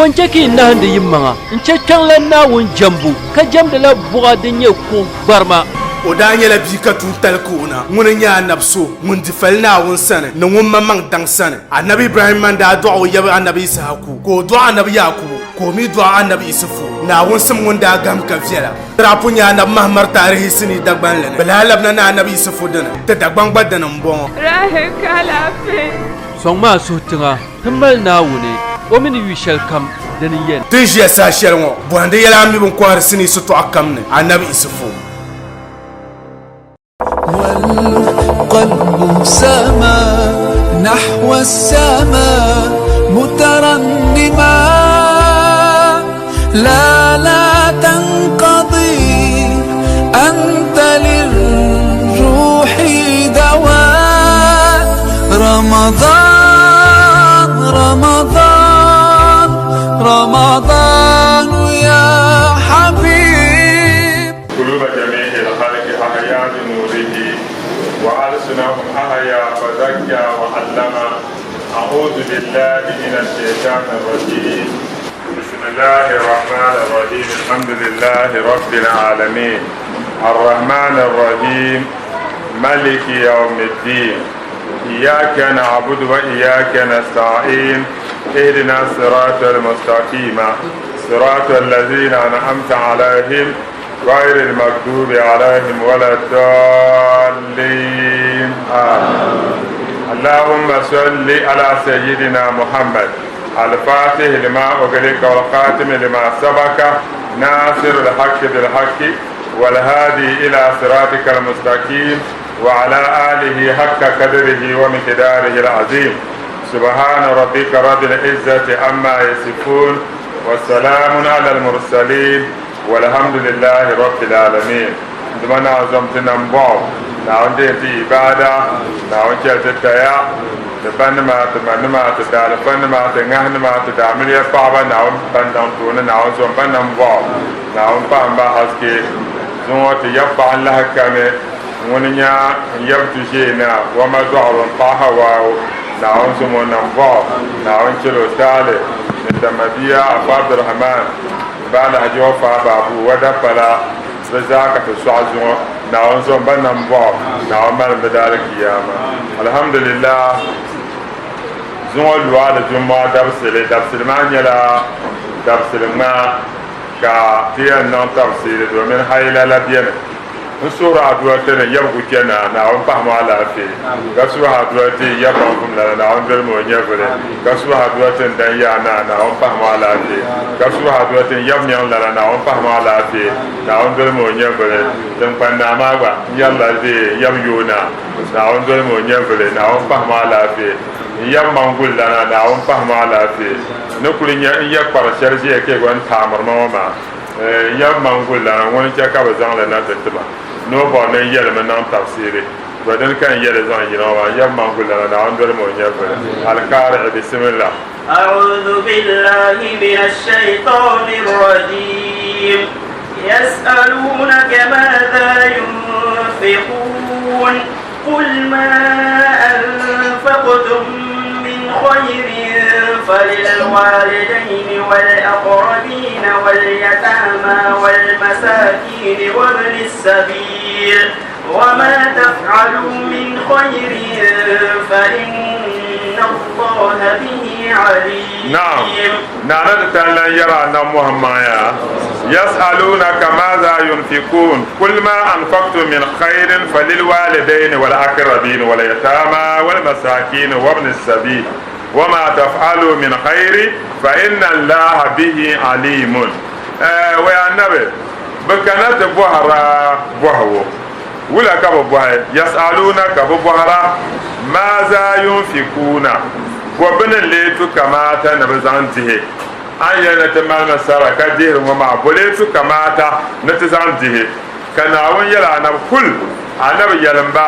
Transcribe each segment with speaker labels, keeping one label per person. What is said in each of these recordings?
Speaker 1: Bɔ n-chɛ ka yi nahindi yimaŋa n-chɛ Kpiɔŋlan Naawuni jɛmbu, ka jɛmdila buɣa din nyɛ kuɣ gbarima?
Speaker 2: O daa nyɛla bia ka tuuntali ka o na. Ŋuni n-nyɛ anabi so ŋun di fali Naawuni sani ni ŋun maŋmaŋ daŋ sani. Anabi Ibrahimma n-daa dɔɣi o yaba anabi Issahaku, ka o dɔɣi anabi Yaakubu, ka o mi dɔɣi anabi Isufu. Naawuni sim ŋun daa gahim ka viɛla. Ti daa pun nya anabi Mahamar taarihi sinii Dagbanli ni. Bɛ lahi labina ni anabi Isufu dini. Ti Dagbaŋ gba dini m-bɔŋɔ.
Speaker 3: Rahi ka alaafee.
Speaker 1: Sɔŋmi a suhu tiŋa ti mali Naawuni, o mi ni yu shɛlikam, dini n-yɛn.
Speaker 2: Ti ni ʒiya saha shɛli ŋɔ, bɔhindi yɛla a mi bɛ ni kɔhiri sinii sitɔɣu kam ni, Anabi Isufu.
Speaker 4: والقلب سما نحو السماء مترنما لا لا تنقضي أنت للروح دواء رمضان رمضان رمضان يا حبيب
Speaker 5: قلوب جميع الخلق أحيا بنوره وألسنهم أحيا فزكى وعلم أعوذ بالله من الشيطان الرجيم بسم الله الرحمن الرحيم الحمد لله رب العالمين الرحمن الرحيم ملك يوم الدين إياك نعبد وإياك نستعين اهدنا الصراط المستقيم صراط الذين أنعمت عليهم غير المغضوب عليهم ولا الضالين آمين اللهم صل على سيدنا محمد الفاتح لما أغلق والخاتم لما سبق ناصر الحق بالحق والهادي إلى صراطك المستقيم وعلى آله حق قدره ومقداره العظيم سبحان ربك رب العزة عما يصفون والسلام على المرسلين والحمد لله رب العالمين duma naa zom ti nam bɔɣu Naawuni deei ti ibaada Naawuni chɛli ti taya ti ba nima ti ma nima ti daalifa nima ti ŋahi nima ti daamiliya paɣaba Naawuni ban daŋ tooni Naawuni zom ba nam bɔɣu Naawuni pahim ba haske zuŋɔ ti yab paɣa n lahi kani ŋuni nya n yab tu ʒee na wama dɔɣiri n paɣa Hawaawu Naawuni zom o nam bɔɣu Naawuni chɛli o taali ni Tamabia Afa Abdurahman Ba Alhaji Wafa Babu wa dapala bɛ zaa ka ti sɔɣi zuŋɔ Naawuni zom ba nambɔɣu Naawuni malim bɛ daalikiyaama Alhamdulillah zuŋɔ luɣa di Jummaa dabisili dabisili maa nyɛla dabisili ŋmaa ka ti yɛn niŋ tafsiiri domin hayila la beni. N suhiri adua ti ni yab ku kpe na, Naawuni pahim o alaafee, ka suhi adua ti yab baŋkum lana, Naawuni dolim o nyɛvili, ka suhi adua ti n dan yaa naa, Naawuni pahim o alaafee, ka suhi adua ti n yab nyaŋ lana, Naawuni pahim o alaafee, Naawuni dolim o nyɛvili, tiŋkpan naa maa gba n yɛrila dee n yab yoo naa, Naawuni dolim o nyɛvili, Naawuni pahim o alaafee, n yab maŋgul lana, Naawuni pahim o alaafee, ni kuli nya n ya kpari shɛli ʒiya ka yi gba n taamiri ma ŋɔ maa. N yab maŋgulilana ŋuni chɛ ka bɛ zaŋ li na ti ti ma ni o bɔri ni n yɛlimi niŋ tafsiiri, to dini ka n yɛli zaŋ yina ŋɔ maa, n yab maŋgulilana Naawuni dolimi o nyɛvili. Alikaari'i, Bisimillah.
Speaker 6: أعوذ بالله من الشيطان الرجيم يسألونك ماذا ينفقون قل ما أنفقتم من خير فللوالدين والأقربين واليتامى والمساكين وابن السبيل وما تفعلوا من خير فإن الله به عليم
Speaker 5: نعم نعم تعالى يرى أن محمد يسألونك ماذا ينفقون كل ما أنفقتم من خير فللوالدين والأقربين واليتامى والمساكين وابن السبيل وما تفعلوا من خير فإن الله به عليم آه ويا النبي بكنت بوهرا بوهو ولا كبو بوهي يسألونك بوهرا ماذا ينفقون bɔbini n-lee tu kamaata ni bɛ zaŋ dihi a ni yɛli ni ti malimi sara ka dihiri ŋɔ maa, bɔ lee tu kamaata ni ti zaŋ dihi? Ka Naawuni yɛli Anabi, Kul, Anabi yɛlim ba,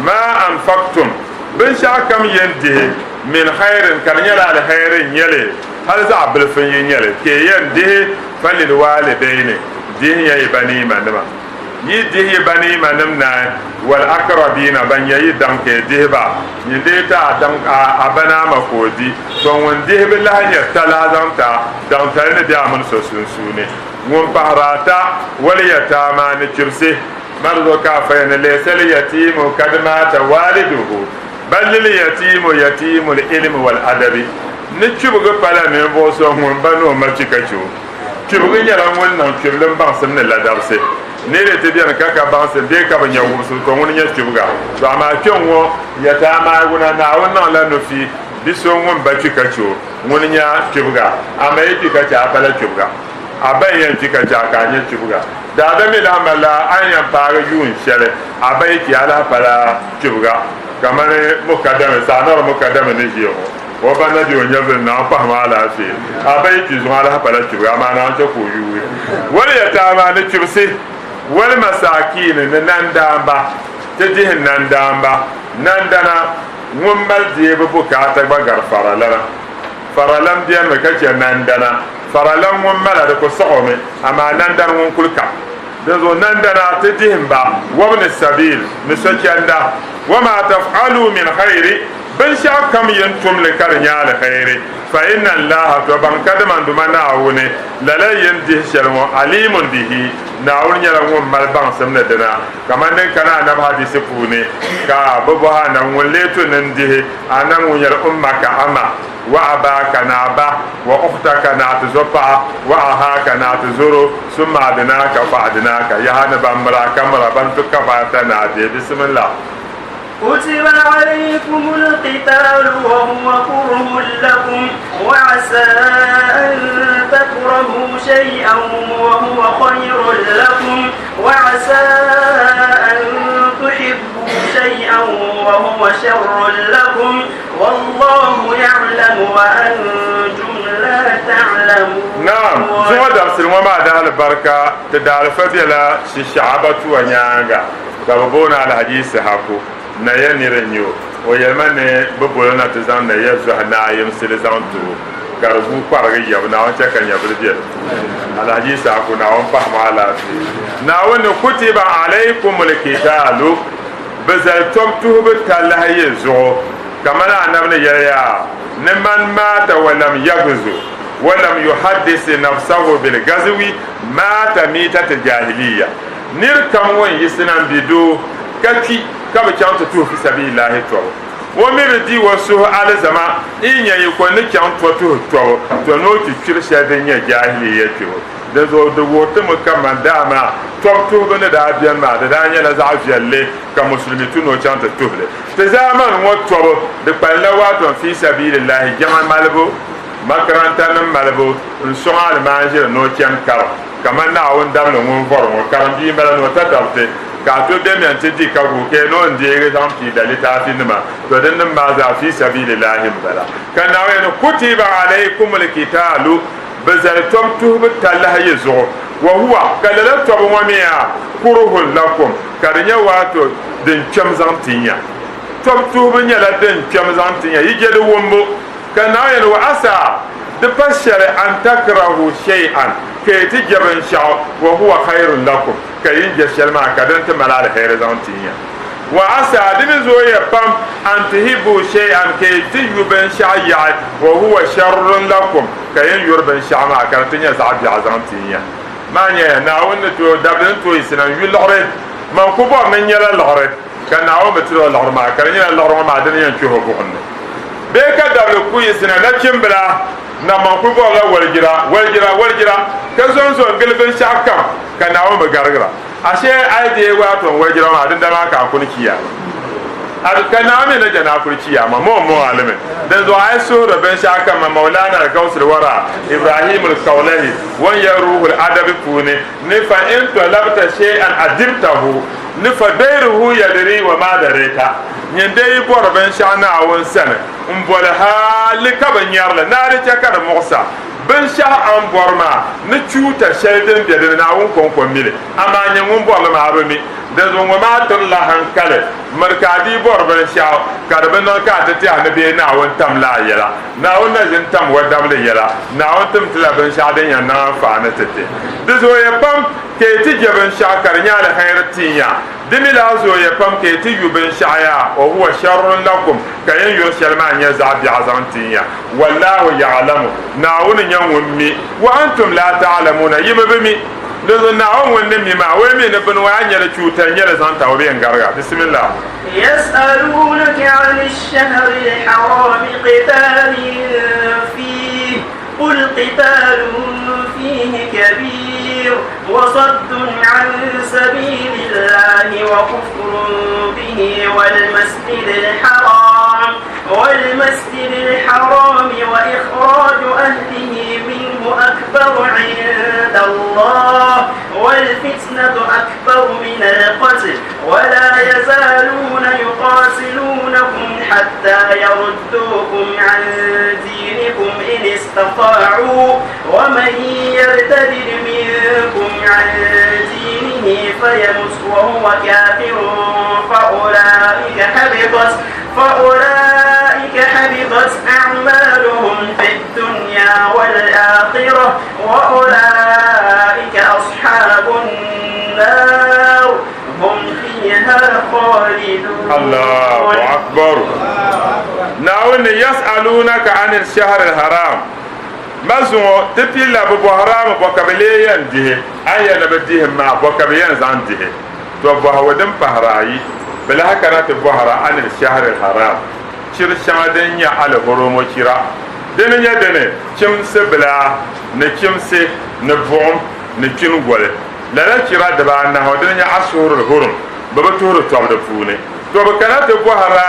Speaker 5: Maa anfaqtum, binshɛɣukam yin dihi, min khairin, ka di nyɛla alihɛiri n-nyɛ li, hali zaɣ bilifu n-yi nyɛ li, ka yi yɛn dihi, falilwaalidayni, dihinya yi ba ni yi manima. Yi dihi yi ba ni yi manim naai, wal akrabiina, ban nyɛ yi daŋ ka yi dihi ba, nyin dee ti a daŋ a ba ni a ma ka o di. To ŋun dihi bi lahi nyɛ talahi zaŋ ti a, daŋtali ni be a mini so sunsuuni. Ŋun pahiri ata, wal yataama, ni chibisi. Mari zuɣu ka a faya ni laysa li yatiimu kad maata waaliduhu, bal lil yatiimu yatiimul ilmi wal adabi. Ni chibigi pala ninvuɣ so ŋun ba ni o ma kpi ka chɛ o. Chibigi nyɛla ŋun niŋ chibilim baŋsim ni ladabsi. Niri ti beni ka ka baŋsim bee ka bi nya wumsibu, to ŋuni nyɛ chibiga. To amaa kpeŋ ŋɔ yɛtamaaguna Naawuni niŋla nufi bi so ŋun ba kpi ka chɛ o, ŋuni nya chibiga. Amaa yi kpi ka chɛ a pala chibiga. A ba n-yɛn kpi ka chɛ a ka a nyɛ chibiga. Daadam mi lahi malila a ni yɛn paagi yuun shɛli a ba yi kpi a lahi pala chibiga. Kamani mukadami, Saɣinari mukadami ni ʒiya ŋɔ. O ba na be o nyɛvili ni a kpahim alaafee, a ba yi kpi zuŋɔ a lahi pala kpibiga, amaa naan chɛ ka o yuui. Wal yataama ni kpibisi, wal masaakiini ni nandaamba, ti dihi nandaamba, nandana ŋun mali deebu bukaata gba gari faralana. Faralan benimi ka chɛ nandana, faralan ŋun mala di ku siɣi o mi, amaa nandani ŋun kuli ka. Dinzuɣu nandana ti dihim ba, wabni sabiil, ni sochanda, wama taf'alu min khayri, Binshɛɣu kam yin tum li ka di nyɛ aliheri, fa inna Allaha, to baŋ kadama n Duuma Naawuni, lala yin dihi shɛli ŋɔ, aliimun bihi, Naawuni nyɛla ŋun mali baŋsim ni dina. Kamani din kana Anabi hadisi puuni, ka bɛ bɔhi Anabi, ŋun lee tu ni n dihi Anabi ŋun yɛli, Ummaka, a ma, wa abaaka, ni a ba, wa ukhtaka, ni a tizopaɣa, wa ahaaka, ni a tizoro, summa adinaaka fa adinaaka, yaha ni ban miri a ka miri a, ban ti kafaata ni a bihi. Bisimillah.
Speaker 6: كتب عليكم القتال وهو كره لكم وعسى أن تكرهوا شيئا وهو خير لكم وعسى أن تحبوا شيئا وهو شر لكم والله يعلم وأنتم لا تعلمون.
Speaker 5: Naam, zuŋɔ dabisili ŋɔ maa daalibarika ti daalifa bela Shishaɣaba tuwa nyaaŋa. Ka bɛ booni Alhaji Isihaku, Naya nira n-nyɛ o. O yɛli ma ni bɛ boli o na ti zaŋ Naya zɔhi naayimsili zaŋ ti o ka di guui kparigi yɛbu. Naawuni chɛ ka nyɛvili be di puuni. Alhaji Isihaku, Naawuni pahim a alaafee. Naawuni ni kutiba alaykumul kitaalu, bɛ zali tɔb tuhibu talahi yi zuɣu, kamani Anabi ni yɛli ya ni man maata wa lam yagzu wa lam yuhaddisi nafsahu bil gazwi maata miitatil jahiliya. Nir kam ŋun yiɣisina m-bi doo ka kpi ka bi chaŋ ti tuhi fisabilillahi tɔbu, o mi bi di o suhu alizama n nya yi ko ni chaŋ to tuhi tɔbu, to ni o kpi kpiri shɛli din nyɛ jaahiliya kpibu. Dinzuɣu di wuhi ti mi kaman dama tɔbu tuhibu ni daa beni maa di daa nyɛla zaɣ viɛlli ka musulimi tu ni o chaŋ ti tuhi li. Ti zaamani ŋɔ tɔbu di kpalinla waaton fisabilillahi jiŋa malibu, makarantanim malibu n-sɔŋ alimaanʒiri ni o chani karim. Kamani Naawuni dabili ŋun vɔri ŋɔ, karimbia m-bala ni o tatabti, ka a to bɛmiya nti di ka guui ka ya ni o ni deegi zaŋ pii da litaafinima, to dinnim maa zaa fii sabiililaahi m-bala. Ka Naawuni yɛli ni, Kutiba alaykumul kitaalu, bɛ zali tɔbu tuhibu talahi yi zuɣu, wa huwa, ka lala tɔbu ŋɔ mi yaa, kuruhun lakum, ka di nyɛ waato din kpɛm zaŋ tin ya. Tɔbu tuhibu nyɛla din kpɛm zaŋ tin ya, yi je di wumbu. Ka Naawuni yɛli, Wa asa, di pa shɛli, an takrahu shay'an, ka yi ti je binshɛɣu, wa huwa khayrun lakum, ka yi ni je shɛli maa ka di ni ti mali aliheri zaŋ ti ya. Wa asa, di mi zooya pam, an tuhibbu shay'an, ka yi ti yu binshɛɣu yaɣi, wa huwa sharrun lakum, ka yi ni yuri binshɛɣu maa ka di ti nyɛ zaɣ biɛɣu zaŋ ti ya. Maa nyɛya, Naawuni ni tooi dabili ni tooi yiɣisina n-yu liɣiri. Man ku bɔri ni n nyɛla liɣiri, ka Naawuni bi tiri o liɣiri maa, ka di nyɛla liɣiri ŋɔ maa dini yɛn kpɛh o buɣim ni. Bee ka dabili ku yiɣisina nachimbila na man kul bɔrila walijira, walijira, walijira, ka zo n-zo n-gili binshɛɣu kam ka Naawuni bi garigira. Ashe a yi deei waato n walijira maa, dindali maa ka a kuni chiyaama. A ka Naawuni mi ni je ni a kuli chiyaama, mo m-mo a li mi. Dinzuɣu a yi suhiri binshɛɣu kam ma Maulana al-Gawsil Wara Ibrahim al-Kawlahi ŋun yɛli Ruhul Adabi puuni ni fa in talabta shay'an adibtahu ni fa dayruhu yadri wa ma darayta. Nyin dee yi bɔri binshɛɣu Naawuni sani m-boli hali ka bi nyari li, naa di chɛ ka di muɣis a. Binshɛɣu a ni bɔri maa ni chuuta shɛli din be di ni, Naawuni kɔŋko mi li, amaa nyin ŋun bɔri li maa a bi mi. Dinzuɣu ŋɔ maa tirila haŋkali, miri ka a dii bɔri binshɛɣu. Ka di bi niŋ ka a ti tɛhi ni bee Naawuni tam la a yɛla. Naawuni na ʒin tam o dabili yɛla. Naawuni tim ti la binshɛɣu din yɛn niŋ anfaani ti ti. Di zooya pam ka yi ti je binshɛɣu ka di nyɛ alihɛiri tin ya. Di mi lahi zooya pam ka yi ti yu binshɛɣu yaa, wa huwa sharrun lakum, ka yin yuri shɛli maa nyɛ zaɣ biɛɣu zaŋ tin ya. Wallahu ya'lamu, Naawuni nyɛ ŋun mi, wa antum laa ta'lamuuna, yi mi bi mi. Dinzuɣu Naawuni ŋun ni mi maa, o yi mi ni bini ŋɔ a nyɛli chuuta n-nyɛli zaŋ tabi bee n-gariga. Bismillah.
Speaker 6: يسألونك عن الشهر الحرام قتال فيه قل قتال فيه كبير وصد عن سبيل الله وكفر به والمسجد الحرام والمسجد الحرام وإخراج أهله منه أكبر عند الله والفتنة أكبر من القتل ولا يزالون يقاتلونكم حتى يردوكم عن دينكم إن استطاعوا ومن يرتد منكم عن دينه فيمت وهو كافر فأولئك حبطت فأولئك حبطت أعمالهم في الدنيا والآخرة وأولئك أصحاب النار هم فيها خالدون
Speaker 5: الله أكبر Naawuni yas'alunaka anil shahril haram ma zuŋɔ ti pilila bi bɔhirami bɔ ka bi lee yɛn dihi a ni yɛli ni bi dihim maa bɔ ka bi yɛn zaŋ dihi to bɔhigu din pahiri ayi bi lahi kana ti bɔhira anil shahril haram chiri shɛŋa din nyɛ alihoromo chira dini nyɛ dini chimsi bila ni chimsi ni buɣim ni kpini goli Lala chira dibaanahi ŋɔ dini nyɛ Ashurul Hurum, bɛ bi tuhiri tɔbu di puuni. To bɛ kana ti bɔhira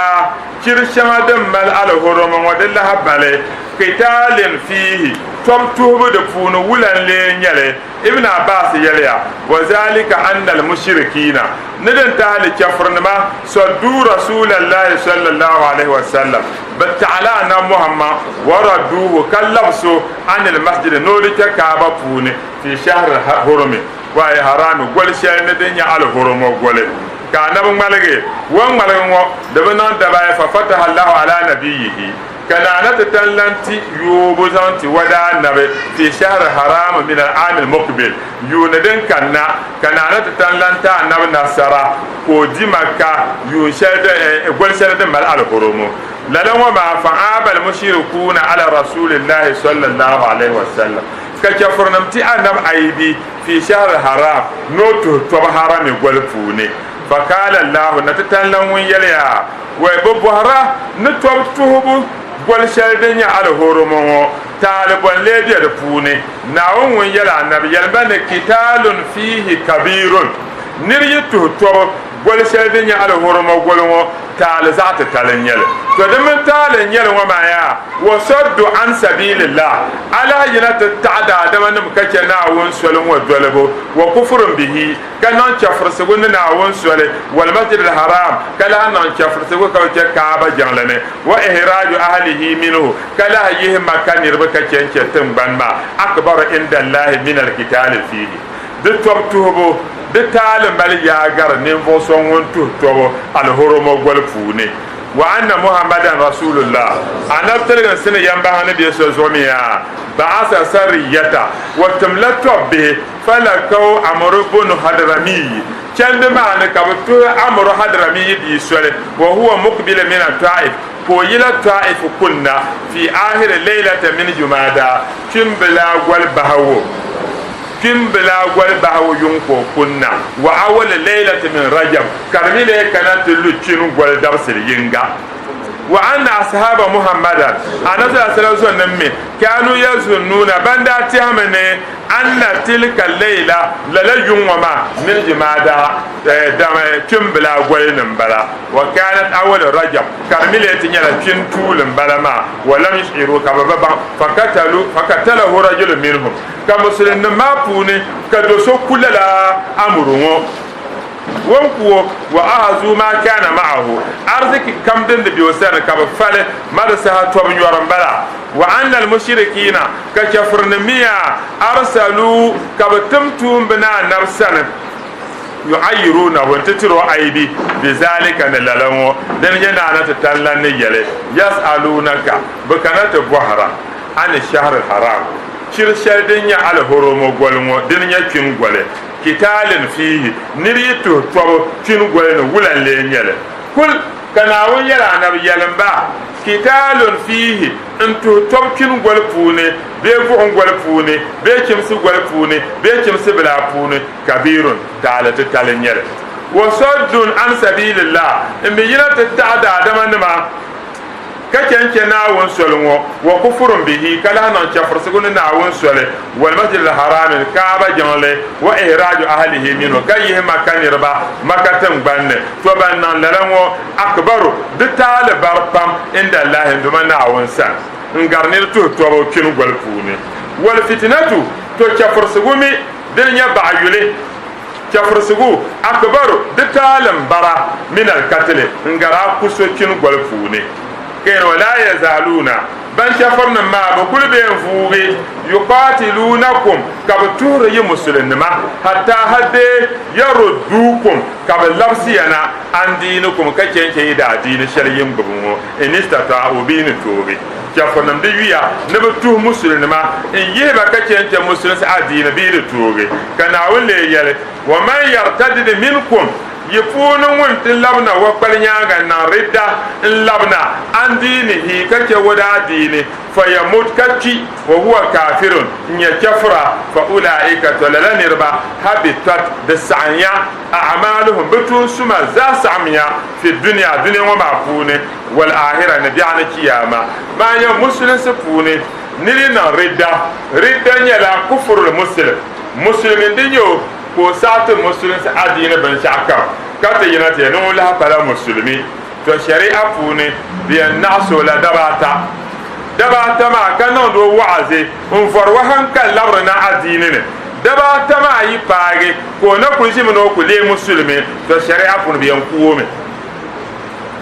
Speaker 5: chiri shɛŋa din mali alihuruma ŋɔ di lahabali, qitaalin fiihi, tɔbu tuhibu di puuni wula n-lee nyɛ li? Ibn Abbas yɛliya, Wa zalika anna al-mushrikiina, ni din tahi li chɛfurinima, sadduu Rasuulallahi sallallahu alaihi wa sallam, bɛ taɣila Anabi Muhammad, wa radduuhu, ka labisi o, anil masjidi, ni o di kpe Kaaba puuni. Fi shahri hurumi wa ay harami, goli shɛli ni din nyɛ alihurimo goli, ka anabi ŋmaligi o ni ŋmaligi ŋɔ di bi niŋ dabaayi fa fataha Allahu ala nabiyihi, ka naana ti tan lan ti yoobu zaŋ ti o daanabi fi shahri harami min al-aami al-muqbil, yuuni din kanna, ka naana ti tan lan ti anabi nasara ka o di Makka yuun shɛli goli shɛli din mali alihurimo. Lala ŋɔ maa fa aaba al-mushirikuuna ala rasulillahi sallallahu alayhi wa sallam. Ka chɛfurinim ti Annabi aibi fi shahril haram ni o tuhi tɔbu harami goli puuni. Fakaala Allahu, na ti tani lan ŋun yɛliya, Wai, bɛ bɔhira ni tɔbu tuhibu goli shɛli din nyɛ alihurimi ŋɔ, taali bɔ n-lee be di puuni? Naawuni ŋun yɛli Annabi, Yɛlim ba ni kitaalun fiihi kabiirun, nir yi tuhi tɔbu goli shɛli din nyɛ alihurimi goli ŋɔ, taali zaɣ titali n-nyɛ li. To di mini taali n-nyɛ li ŋɔ maa yaa, wa saddu an sabilillah, alahi yina ti taɣi daadamanim ka chɛ Naawuni soli ŋɔ dolibu, wa kufurun bihi, ka niŋ chɛfurisigu ni Naawuni soli, wal masjidil haram, ka lahi niŋ chɛfurisigu ka bi chɛ Kaaba jiŋli ni, wa ihraaju ahlihi minhu, ka lahi yihi Makka niriba ka chɛ n-chɛ tiŋgbani maa, akbaru indallahi minal kitaali fiihi. Di tɔbu tuhibu, di taali mali yaa gari ninvuɣ so ŋun tuhi tɔbu alihurimo goli puuni. Wa anna Muhammadan Rasulullah, Anabi tiliginsi ni yɛmbahi ni be so zuɣu mi yaa, ba'asa sariyata, o timla tɔbbihi, falakaw Amru bunu Hadramiyi, chandi maa ni ka bɛ tuhi Amru Hadramiyi bia soli, wa huwa muqbil min at-Ta'if, ka o yila Ta'if kunna, fi ahiri laylata min Jumada, kpimbila goli bahigu. Kpimbila goli bahigu yuŋ ka o kunna, wa awali laylati min Rajab, ka di mi lee kana ti lu kpini goli dabisili yiŋga. Wa anna ashaaba Muhammadan, Anabi sallallahu alaihi wasallam zɔnim mi, kaanu yazunnuuna, ban daa tɛhimi ni anna tilka layla, lala yuŋ ŋɔ maa, min Jumada, dama kpimbila goli ni m-bala, wa kaanat awali Rajab, ka di mi lee ti nyɛla kpini tuuli m-bala maa, wa lam yash'iru, ka bɛ bi baŋ, fakatalahu rajulun minhum. Ka Musulinnim maa puuni ka do so ku lala Amuru ŋɔ. O ni ku o, wa ahazuu maa kaana ma'ahu, ariziki kam din di be o sani ka bɛ fa li, ma di saha tɔbu nyɔri m-bala. Wa anna al-mushirikiina, ka chɛfurinim mi yaa, arsaluu, ka bɛ tim tuumba na Anabi sani. Yu'ayyirunahu n-ti tiri o aibi bizalika ni lala ŋɔ dini nyɛ Naa na ti tali lan ni yɛli, Yas'alunaka, bɛ kana ti bɔhira ani shahril haram, chiri shɛli din nyɛ alihoromo goli ŋɔ dini nyɛ kpini goli, kitaalin fiihi, niri yi tuhi tɔbu kpini goli ni wula n-lee nyɛ li? Kul ka Naawuni yɛli Anabi, Yɛlim ba, Kitaalun fiihi, n-tuhi tɔbu kpini goli puuni, bee buɣim goli puuni, bee chimsi goli puuni, bee chimsi bilaa puuni, kabiirun, taali titali n-nyɛ li. Wa saddun an sabiilillah, m-bi yina ti taɣi daadamanima ka chɛ n-chɛ Naawuni soli ŋɔ, wa kufurun bihi, ka lahi niŋ chɛfurisigu ni Naawuni soli, wal masjidil harami, ni Kaaba jiŋli, wa ihraaju ahlihi minhu, ka yihi Makka niriba Makka tiŋgbani ni, tɔ ban niŋ lala ŋɔ, akbaru, di taali bari pam inda Allahi, n Duuma Naawuni sani, n-gari nir tuhi tɔbu kpini goli puuni. Wal fitinatu, tɔ chɛfurisigu mi, Dini nyɛ baɣiyuli, chɛfurisigu, akbaru, di taali m-bara, min al-katili, n-gari a ku so kpini goli puuni. Ka yɛli, Wa laa yazaaluuna, ban chɛfurinim maa bɛ kuli be n-vuugi, yuqaatiluunakum, ka bɛ tuhiri yi Musulinnima, hatta hal bee yarudduukum, ka bɛ labisi ya na, an diinikum, ka chɛ n-chɛ yi daadiini shɛli yi ni gbubi ŋɔ, in istataa'u, bɛ yi ni toogi. Chɛfurinim di yuya ni bɛ tuhi Musulinima n-yihi ba ka chɛ n-chɛ Musulinsi adiini bɛ yi di toogi. Ka Naawuni lee yɛli, Wa man yartadid minkum, yi puuni ŋun ti labina wa kpali nyaaŋa n-niŋ ridda n-labina an diinihi ka chɛ o daadiini, fayamut, ka kpi, wa huwa kaafirun, n-nyɛ chɛfura, fa ulaika, tɔ lala niriba, habitat, di saɣimya, a'maaluhum, bɛ tuun suma zaa saɣimya, fi dunia, dunia ŋɔ maa puuni. Wal aahira, ni biɛɣuni Chiyaama maa nyɛ Musulinsi puuni nir yi niŋ ridda. Ridda nyɛla kufurul muslim, Musulimi n-di nyɛ o ka o saɣi ti Musulinsi adiini binshɛɣu kam ka ti yina ti yɛli ni ŋun lahi pala Musulimi. Tɔ shari'a puuni bɛ yɛn naɣisi o la daba ata. Daba ata maa ka niŋdi o wa'azi n-vɔri o haŋkali labiri na adiini ni. Daba ata maa yi paagi ka o na kuli ʒimi ni o ku leei Musulimi, tɔ shari'a puuni bɛ yɛn ku o mi.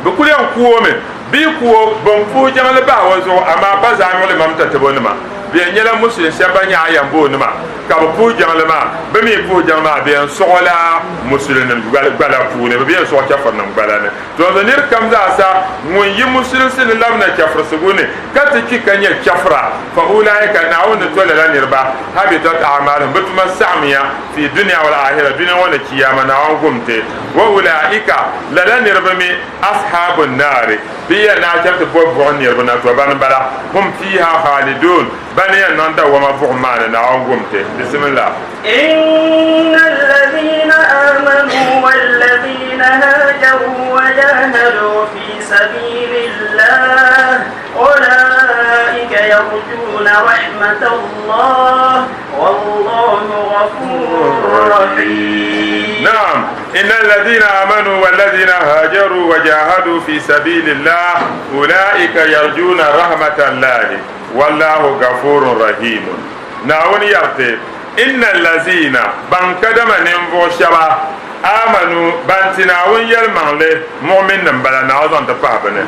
Speaker 5: Bɛ kul yɛn ku o mi. Bɛ yi ku o, bɛ ni puhi jiŋli bahi o zuɣu, amaa pa zaamiɣili mam tatabo-nima. Bɛ yɛn nyɛla musulin shɛba ban nyɛ ayambo-nima, ka bɛ puhi jiŋli maa. Bɛ mi yi puhi jiŋli maa, bɛ yɛn sɔɣ o la musulinnim gbala puuni, bɛ bi yɛn sɔɣ o chɛfirinim gbala ni. Dinzuɣu nir kam zaasa ŋun yi musulinsi ni labina chɛfirisigu ni ka ti kpi ka nyɛ chɛfira, fa ulaika, Naawuni ni to lala niriba, habitat a'maluhum, bɛ tuma saɣimiya, fi dunia wal ahira, dunia ŋɔ ni chiyaama, Naawuni gum ti. Wa ulaika, lala niriba mi, ashabu nnaari, bɛ yɛn naai chaŋ ti bɔbi buɣim niriba na, tɔ bani m-bala, hum fiiha khalidun, bani yɛn niŋ dawwama buɣim maa ni, Naawuni gum ti. Bismillah.
Speaker 6: Inna alladhina amanu walladhina hajaru wa jahadu fi sabilillah ulaika yarjuna rahmatallah wallahu ghafurur rahim.
Speaker 5: Naam, inna alladhina amanu walladhina hajaru wa jahadu fi sabilillah ulaika yarjuna rahmatallahi wallahu ghafurur rahim. Naawuni yariti, Inna allazina, ban kadama ninvuɣ shɛba, amanu, ban ti Naawuni yɛlimaŋli, muɣminnim bala, Naawuni zaŋ ti pahi bɛ ni,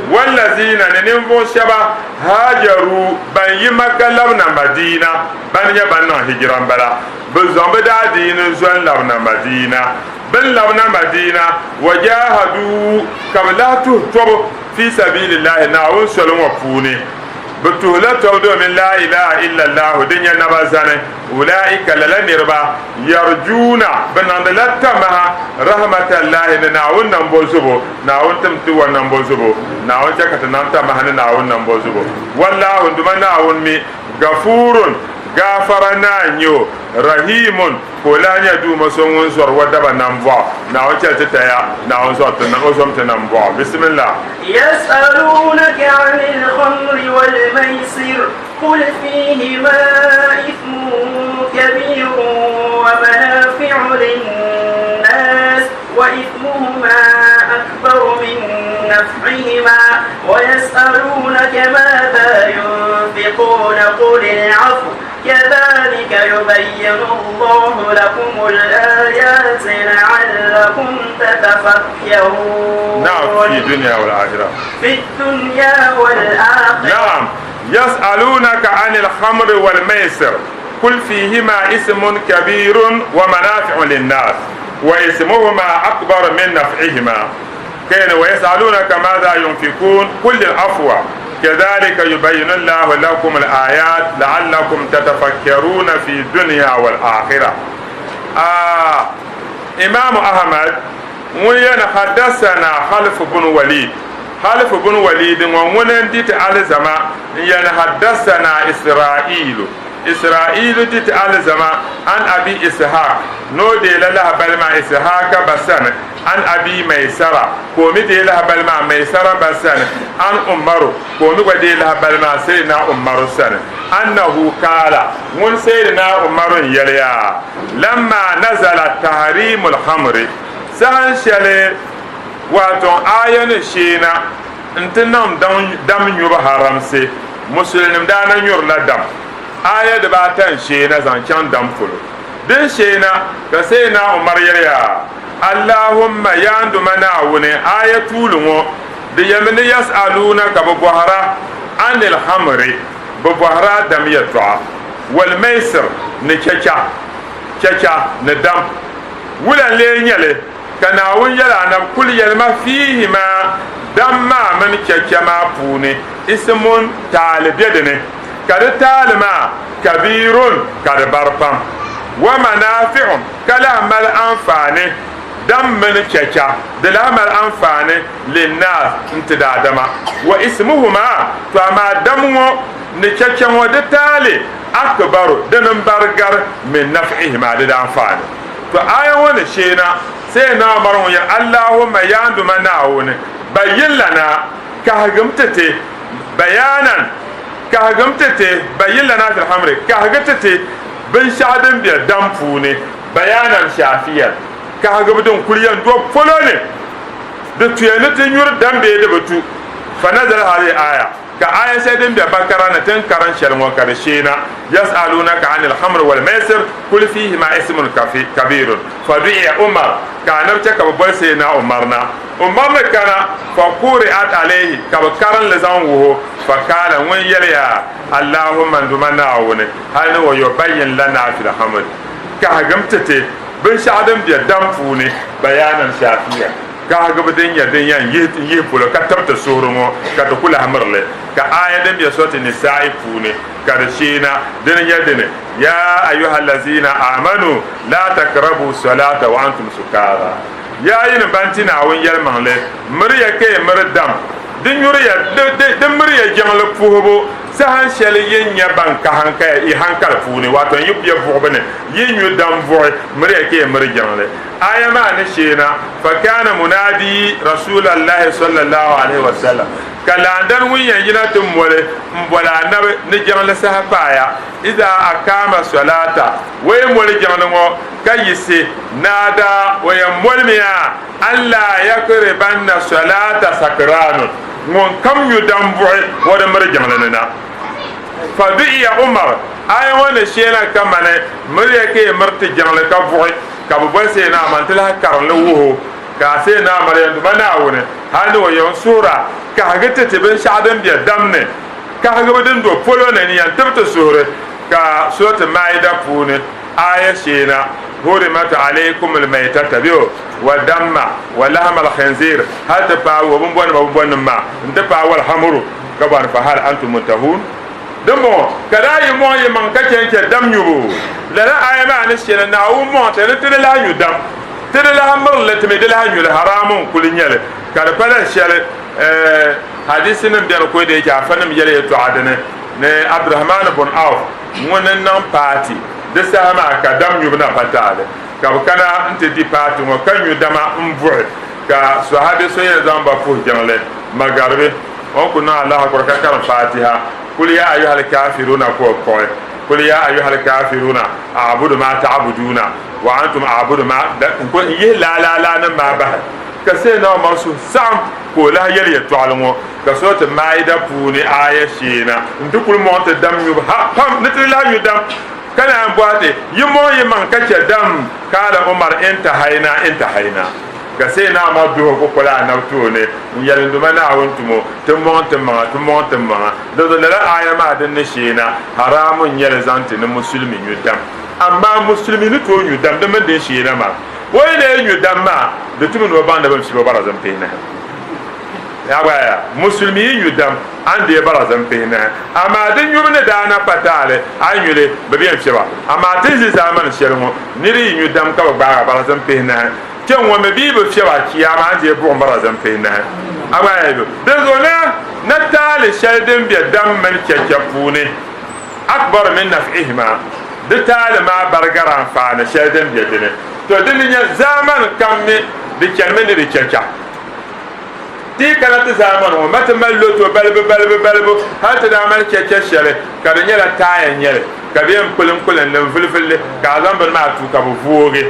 Speaker 5: wallazina, ni ninvuɣ shɛba, haajaru, ban yi Makka labina Madiina, bani nyɛ ban niŋ hijira m-bala, bɛ zaŋ bɛ daadiini zo n-labina Madiina. Bɛ ni labina Madiina, wajahadu, ka bɛ lahi tuhi tɔbu, fi sabiilillahi, Naawuni soli ŋɔ puuni. Bɛ tuhila tɔbu domin laa ilaha illallahu din nyɛ naba zani, ulaika lala niriba, yarjuuna, bɛ niŋdila tamaha, rahmatallahi, ni Naawuni nambozubo, Naawuni tim ti wa nambozubo, Naawuni chɛ ka ti niŋ tamaha ni Naawuni nambozubo. Wallahu, n Duuma Naawuni mi, Gafuurun, Gaafara Naa n-nyɛ o, Rahiimun, Ka o lahi nyɛ Duuma so ŋun zɔri o daba nambɔɣu. Naawuni chɛli ti taya, Naawuni zɔri ti o zom ti nambɔɣu. Bismillah.
Speaker 6: Yas'alunaka 'anil khamri wal maysir, qul fihima ithmun kabirun wa manafi'u lin-nas wa ithmuhuma akbaru min naf'ihima wa yas'alunaka madha yunfiquna qul al-'afw كذلك يبين الله لكم الآيات لعلكم تتفكرون.
Speaker 5: نعم، في الدنيا والآخرة.
Speaker 6: في الدنيا والآخرة.
Speaker 5: نعم، يسألونك عن الخمر والميسر قل فيهما اسم كبير ومنافع للناس. Wa ismuhuma akbar min naf'ihima. Kayna wa yas'alunaka madha yunfikun qul al-afwa kadhalika yubayyinu Allahu lakum al-ayat la'allakum tatafakkaruna fi dunya wal akhirah. Ah, Imam Ahmad ŋun yɛn hadasana Khalif bin Walid Khalif bin Walid ŋɔ ŋuni n-di ti alizama n-yɛn hadasana Isra'ilu Isra'ilu di ti alizama an Abi Ishaq ni o deei la lahabali maa Ishaaka ba sani an Abi Maysara ka o mi deei lahabali maa Maysara ba sani an Umaru ka o mi gba deei lahabali maa Sayyidina Umaru sani annahu kaala ŋun Sayyidina Umaru n-yɛliya lamma nazala tahrimul khamri saha shɛli wato aya ni sheena n-ti niŋ dam nyubu haramsi musulinim daa na nyurila dam aya dibaata n-sheena zaŋ chaŋ dam polo din sheena ka Sayyidina Umar yɛliya Allahumma yaa n Duuma Naawuni aya tuuli ŋɔ di yɛlimi ni yas'aluuna ka bɛ bɔhira anil khamri bɛ bɔhira dam yɛltɔɣa wal maisir ni chacha chacha ni dam wula n-lee nyɛ li ka Naawuni yɛli Anabi kul yɛlima fiihima dam maa mini chacha maa puuni ismun taali be di ni ka di taali maa kabiirun ka di bari pam wa manaafi'un ka lahi mali anfaani dam mini chacha di lahi mali anfaani linnaas n-ti daadama wa ismuhuma to amaa dam ŋɔ ni chacha ŋɔ di taali akbaru dini m-bari gari min naf'ihima di daanfaani. To aya ŋɔ ni sheena Sayyidina Umar ŋun yɛli, Allahumma yaa n Duuma Naawuni, bayyin lana, kahigim ti ti, bayanan, kahigim ti ti, bayyin lana fil khamri, kahigi ti ti binshɛɣu din be dam puuni, bayanan shafiyan, kahigibu din kuli yɛn do polo ni, di tuya ni ti nyuri dam bee di bi tu. Fa nazala hadhihi aya. Ka aaya shɛli din be Bakara ni ti ni karim shɛli ŋɔ ka di sheena, Yas'alunaka anil khamri wal maisir kul fiihima ismun kabiirun fadu'iya Umar, ka Anabi chɛ ka bɛ boli Sayyidina Umar na. Umar ni kana, fa quri'at alayhi, ka bɛ karim li zaŋ wuhi o, fa kaala, ŋun yɛliya, Allahumma n Duuma Naawuni, hali ni wa yubayyin lana fil khamri, kahigim ti ti binshɛɣu din be dam puuni, bayaanan shaafiya. Kahigibu din nyɛ din yɛn yihi polo ka tibiti suhuri ŋɔ ka ti ku lahi miri li, ka aaya din be Surati Nisa'i puuni ka di sheena, dini nyɛ dini, Ya ayuha allazina amanu la takrabu salata wa antum sukara. Yaa yinim ban ti Naawuni yɛlimaŋli, miriya ka yi miri dam, di nyuriya, di miriya jiŋli puhibu saha shɛli yin nyɛ ban ka hankaya yi hankali puuni, wato yi be vuɣibu ni, yi nyu dam vuɣi, miriya ka yi miri jiŋli. Aya maa ni sheena, fakana munadi Rasuulallahi sallallahu alaihi wasallam, ka laandani ŋun yɛn yina ti moli m-boli Anabi ni jiŋli saha paaya, iza akama salata, o yi moli jiŋli ŋɔ ka yiɣisi, naada, o yɛn molimiya, an laa yakribanna salata sakranun, ŋun kam nyu dambuɣi o di miri jiŋli ni na. Fadu'iya Umar, aya ŋɔ ni sheena kamani, miriya ka yi miri ti jiŋli ka buɣi. Ka bɛ boli Sayyidina Umar nti lahi karim li wuhi o, ka Sayyidina Umar yɛli, Duuma Naawuni, hali ni o yɛn suhir a, kahigi ti ti binshɛɣu din be dam ni, kahigibu din do polo ni ni yɛn tibi ti suhuri. Ka Surati Maida puuni aaya sheena, Hurimat alaykumul maytata bɛ o, wa damma, wa lahmal khinzir, hali ti paai o bimbɔnima bimbɔnnim maa nti paai wal hamuru, ka bɔhiri fa hal antum muntahun? Dimbɔŋɔ ka daa yi mɔŋ yi maŋ ka chɛ n-chɛ dam nyubu. Lala aaya maa ni shɛli Naawuni mɔŋ ti ni ti di lahi nyu dam, ti di lahi miri li, ti mi di lahi nyu li, haraamu n-kuli nyɛ li. Ka di pala shɛli hadiisinim beni ko di yɛchi afanim yɛli yɛtɔɣa dini ni Abdurahman bun Auf ŋuni n-niŋ paati di saha maa ka dam nyubu na pa taali ka bɛ kana nti di paati ŋɔ ka nyu dama m-buɣi ka sahabi so yɛn zaŋ ba puhi jiŋli magaribi. O ni ku niŋ Allahu Akbar ka karim Fatiha, Kul ya ayuhal kafiruna ka o kpuɣi, Kul ya ayuhal kafiruna a'budu ma ta'buduna wa antum a'budu ma n ku yihi laalaalaa nim maa bahi. Ka Sayyidina Umar suhu saɣim ka o lahi yɛli yɛltɔɣili ŋɔ ka Surati Maida puuni aaya sheena n-ti kuli mɔŋ ti dam nyubu ha pam ni ti di lahi nyu dam ka naan bɔhi ti yi mɔŋ yi maŋ ka chɛ dam Kaala Umar intahaina intahaina. Ka Sayyidina Umar duhi o kukoli Anabi tooni n-yɛli, N Duuma Naawuni tumo, ti mɔŋ ti maŋa, ti mɔŋ ti maŋa. Dinzuɣu lala aaya maa din ni sheena, haraamu n-nyɛ li zaŋ ti ni musulimi nyu dam. Amaa musulimi ni tooi nyu dam di mini din sheena maa. O yi lee nyu dam maa, di tumi ni o baŋ ni bɛ ni fiɛbi o barazim pihinahi. Yaa gba yaa, Musulimi yi nyu dam, a ni deei barazim pihinahi. Amaa di nyubu ni daa na pa taali, a yi nyu li, bɛ bi yɛn fiɛb a. Amaa ti ni ʒi zaamani shɛli ŋɔ, nir yi nyu dam ka bɛ gbaag a barazim pihinahi, kpe ŋɔ mi bɛ yi bi fiɛb a chiyaama, a ni deei buɣim barazim pihinahi. A gba yaa, dinzuɣu na na taali shɛli din be dam mini chɛchɛ puuni. Akbar min naf'ihima, di taali maa barigari anfaani shɛli din be di ni. To di ni nyɛ zaamani kam mi di chanimi ni di chɛcha. Ti yi kana ti zaamani ŋɔ, ma ti mali loto balibu balibu balibu hali ti daa mali chɛchɛ shɛli ka di nyɛla taaya n-nyɛ li ka bɛ yɛn kpulim kpulim li n-vuli vuli li ka a zaŋ bini maa tuui ka bɛ voogi.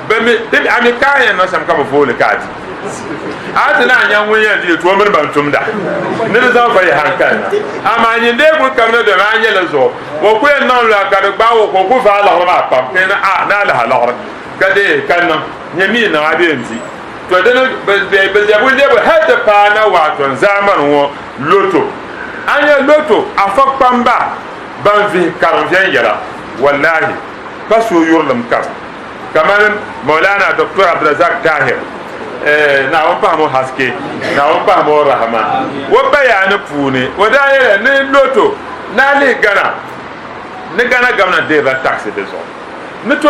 Speaker 5: Bɛ mi, a mi ka a yɛn niŋ shɛm ka bɛ vooi li ka a di. A ti naan nya ŋun yɛn di li, to o mini ban tumda ni di zaŋ va yi hankali na. Amaa nyin dee kul kamina domi a nya li zuɣu, o ku yɛn niŋ la ka di gbaag o ka o ku vaai liɣiri maa pam ka yɛn a ni a lahi liɣiri ka dee ka niŋ nyɛ mi niŋ a bee n-di. To di ni bɛ lɛbi lɛbu hal ti paai na waato n zaamani ŋɔ loto. A nya loto afa kpamba ban vihi karim viɛnyɛla, wallahi pa suhuyurilim kam. Kamani Maulana Doctor Abdulrazak Tahir, Naawuni pahimi o haske, Naawuni pahimi o rahama, o bayaani puuni o daa yɛliya ni loto ni a lihi Ghana ni Ghana gomna deerila taxi di zuɣu ni to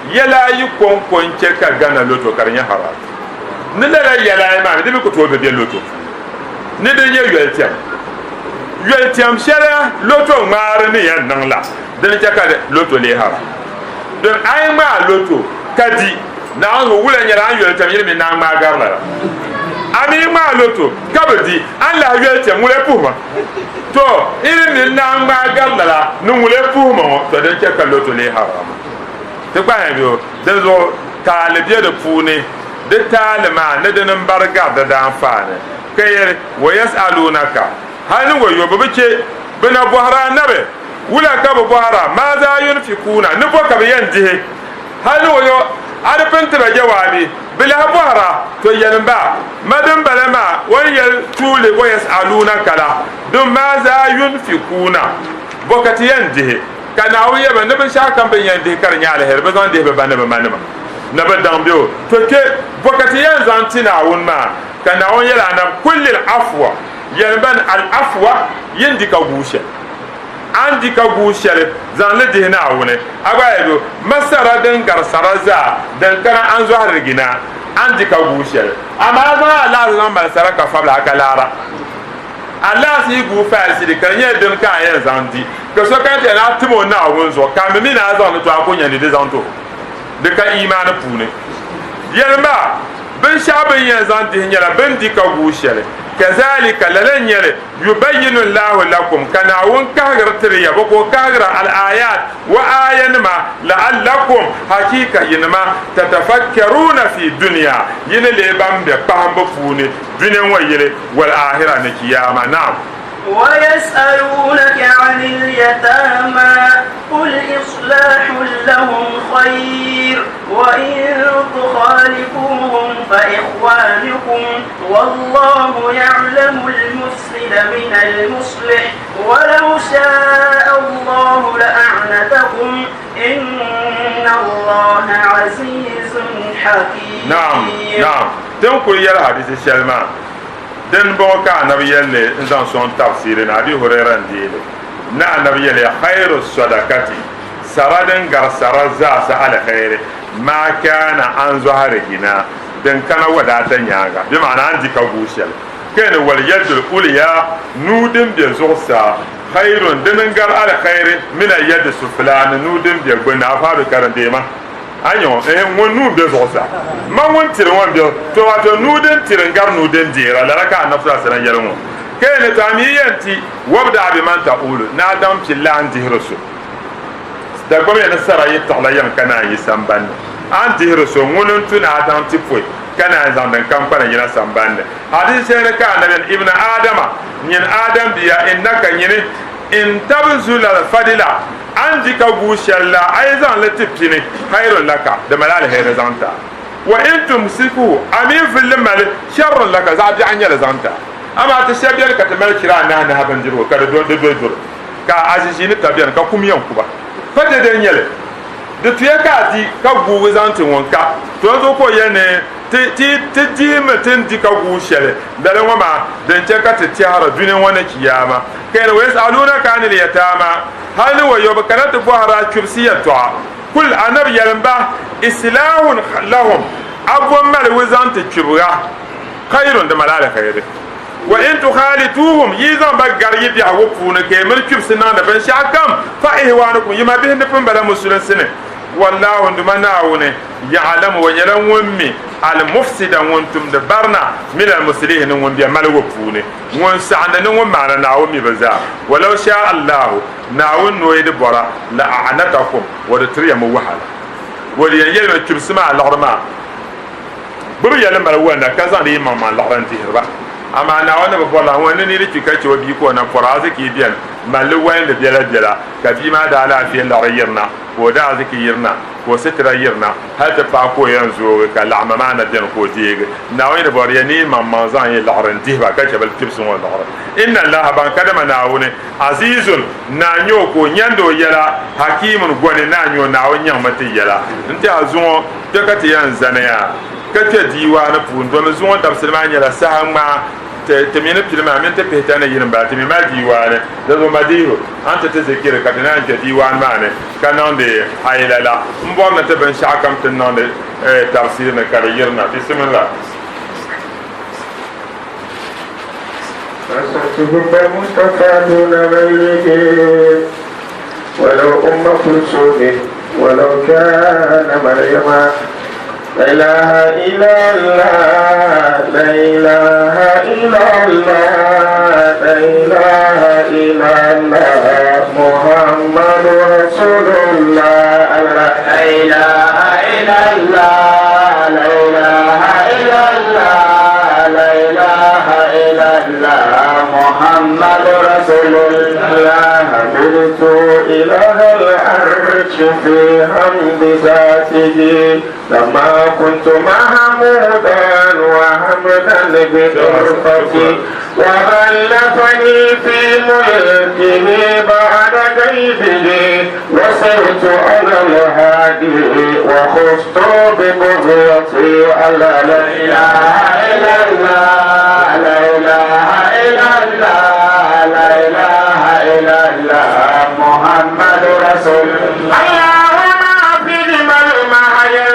Speaker 5: yɛla ayi kɔŋko n-che ka Ghana loto ka di nyɛ haram. Ni lala yɛla ayi maa mi di mi ku tooi bi be loto puuni ni di nyɛ yoli tɛm. Yoli tɛm shɛli loto ŋmaari ni yɛn niŋ la dini che ka loto leei haram. Din a yi ŋmaai loto ka di, Naawuni zuɣu wula nyɛla a ni yoli tɛm yili mini naan ŋmaai gari lala. A mi yi ŋmaai loto ka bi di, a ni lahi yoli tɛm ŋula puhima. To, iri mini naan ŋmaai gari lala ni ŋula puhima ŋɔ, to din che ka loto leei haram. Ti kpahi bɛ o, dinzuɣu taali be di puuni, di taali maa ni dini m-bari gari di daanfaani. Ka yɛli, Wa yas'alunaka, hali ni wayo bɛ bi che bɛ na bɔhiri Annabi, Wula ka bɛ bɔhira, Maazaa yunfikuuna, ni bɔ ka bɛ yɛn dihi? Hali ni o yo a di pini ti ba jawaabi, bɛ lahi bɔhira, To yɛlim ba, Ma din bala maa, o ni yɛli tuuli wa yas'aluunaka la, din maazaa yunfikuuna, bɔ ka ti yɛn dihi? Ka Naawuni yɛli ba, Ni binshɛɣu kam bɛ ni yɛn dihi ka di nyɛ aliheri, bɛ zaŋ dihi bɛ ba ni bɛ manima, ni bɛ daŋ bɛ o. To kpe, bɔ ka ti yɛn zaŋ ti Naawuni maa? Ka Naawuni yɛli Anabi, Kulil afwa, yɛlim ba ni al-afwa, yin di ka guui shɛli. A ni di ka guui shɛli, zaŋ li dihi Naawuni. A gba yɛli o, Ma sara din gari sara zaa din kana a ni zɔhiri gina, a ni di ka guui shɛli. Amaa a zaŋ a laɣisi zaŋ mali sara ka fabila a ka laara. A laɣisi yi guui 5 cedi ka di nyɛla dini ka a yɛn zaŋ di, ka so kana ti yɛli ni a tim o Naawuni zuɣu ka a mi mi ni a zaŋ li to a ku nya ni di zaŋ ti o. Di ka iimaani puuni. Yɛlim ba, Binshɛɣu bɛ ni yɛn zaŋ dihi nyɛla bɛ ni di ka guui shɛli. Kazalika, lala n-nyɛ li, Yubayyinu Allahu lakum, ka Naawuni kahigiri tiri ya, bɔ ka o kahigira? Al-aayaat, wa aayanima, la'allakum, hakiika yinima, tatafakkaruuna fi dunya, yi ni leei ban be kpahimbu puuni dunia ŋɔ yili, wal-aahira, ni Chiyaama. Naam.
Speaker 6: ويسألونك عن اليتامى قل إصلاح لهم خير وإن تخالفوهم فإخوانكم والله يعلم المفسد من المصلح ولو شاء الله لأعنتكم إن الله عزيز حكيم
Speaker 5: نعم نعم din kuli yɛli hadisi shɛli maa din bɔŋɔ ka anabi yɛlli n zaŋ sɔŋ tafsiri ni Abi Huraira n deeli ni anabi yɛliya khairu sadakati sara din gari sara zaasa alkhairi ma kana an zɔhiri gina din kana wadaata nyaaŋa, bɛ maana a ni di ka guui shɛli, ka yɛn ni wal yadul uliya, nuu din be zuɣusaa, khairun, dini n-gari alkhairi, min al yadi sufla, ni nuu din be gbunni, afaadu karindeema, a nya ŋɔ, ehe, ŋun nuu m-be zuɣusaa, ma ŋun tiri ŋɔ m-be, to wato nuu din tiri n-gari nuu din deera, lala ka Annabi sallallahu alaihi wasallam yɛli ŋɔ, ka yɛn ni to a mi yi yɛn ti, wabda bi man ta'ulu, ni a daŋ pilli a ni dihiri so. Dagbamb ya ni sara yi tiɣila yiŋ ka naan yi samban ni. A ni dihiri so, ŋuni n-tu ni a daŋ ti pɔi ka naan zaŋ din kam kpalim yina samban ni. Hadiisi shɛli ni ka Anabi ni, Ibn Adama, nyin Adam bia, innaka nyini in tabzula al-fadila, a ni di ka guui shɛli la, a yi zaŋ li ti pini, khayrun laka, di mali aliheri zaŋ ti a. Wa in tumsikuhu, a mi vuli li mali, sharrun laka, zaɣ biɛɣu n-nyɛ li zaŋ ti a. Amaa ti shɛba beni ka ti mali chira anahi nahi bindirigu ka di doli duri. Ka a ʒiʒiini ta beni ka kum yɛn ku ba. Pa dɛdɛ n-nyɛ li? Di tuya ka a di ka guugi zaŋ ti ŋun ka. To n zuɣu ka o yɛli ni ti ti dihimi ti ni di ka guui shɛli lala ŋɔ maa din chɛ ka ti tɛhiri dunia ŋɔ ni chiyaama. Ka yɛli, Wayas'aluunaka anil yataama, hali ni wayo bɛ kana ti bɔhiri a chubisi yɛltɔɣa. Kul, Anabi, yɛlim ba, Islahun lahum, a bo maligu zaŋ ti chubga, khayrun, di mali aliheri. Wa in tukhalituhum, yi yi zaŋ ba gari yi biɛhigu puuni ka yi mini chubisi niŋdi binshɛɣu kam, fa ihwanukum, yi mabihi ni pun bala musulinsi ni. Wallahu, n Duuma Naawuni, ya'lamu, o nyɛla Ŋun mi, al-mufsida, ŋun tumdi barina, min al-muslihi, ni ŋun be maligu puuni, ŋun saɣindi ni ŋun maani, Naawuni mi bɛ zaa. Walau sha'a Allahu, Naawuni ni o yi di bɔra, la'anatakum, o di tiri ya mi wahala. O di yɛn yɛlimi, Chibisi maa liɣiri maa, gbibi ya li mali wanda ka zaŋdi yi maŋmaŋ liɣiri n-dihiri ba. Amaa Naawuni ni bi bɔri la, ŋun ni niri kpi ka chɛ o bia ka o na pɔri arziki beni, mali li walindi biɛlabiɛla, ka bia maa daalaafee liɣiri yirina. ka o daaziki yirina, ka o sitira yirina, hal ti paai ka o yɛn zoogi, ka laɣima maa na beni ka o deegi. Naawuni ni bɔri ya ni yi maŋmaŋ zaŋ yi liɣiri n-dihi ba ka chɛ bɛ kpibisi ŋɔ liɣiri. Inna Allaha, ban kadama Naawuni, Aziizun, Naa n-nyɛ o ka o nyandi o yɛla, Hakiimun, Gɔni Naa n-nyɛ o, Naawuni nyaŋmi ti yɛla. N-tɛha zuŋɔ kpe ka ti yɛn zani ya ka kpe diiwaani puuni, domi zuŋɔ dabisili maa nyɛla saha ŋmaa. Ti mi ni pili maa mini ti pihita ni yini m-bala, ti mi mali diiwaani. Di zuɣu Madihu, a ni ti ti zikiri ka ti naan kpe diiwaani maa ni ka niŋdi haila la. M bɔri ni ti binshɛɣu kam ti niŋdi tafsiir ni ka di yirina. Bisimillah.
Speaker 7: فصرتهم المصطفى دون غيره ولو أم كلثوم ولو كان مريم لا إله إلا الله لا إله إلا الله لا إله إلا الله محمد رسول الله لا إله إلا الله لا إله إلا الله لا إله إلا الله محمد رسول الله حمدت إله العرش في حمد ذاته لما كنت محمودا وحمدا بطرفتي وغلفني في ملكه بعد كيفه وصرت انا الهادي وخصت ببغيتي الا لا اله الا الله لا اله الا الله لا اله الا الله محمد رسول الله اللهم في المحيا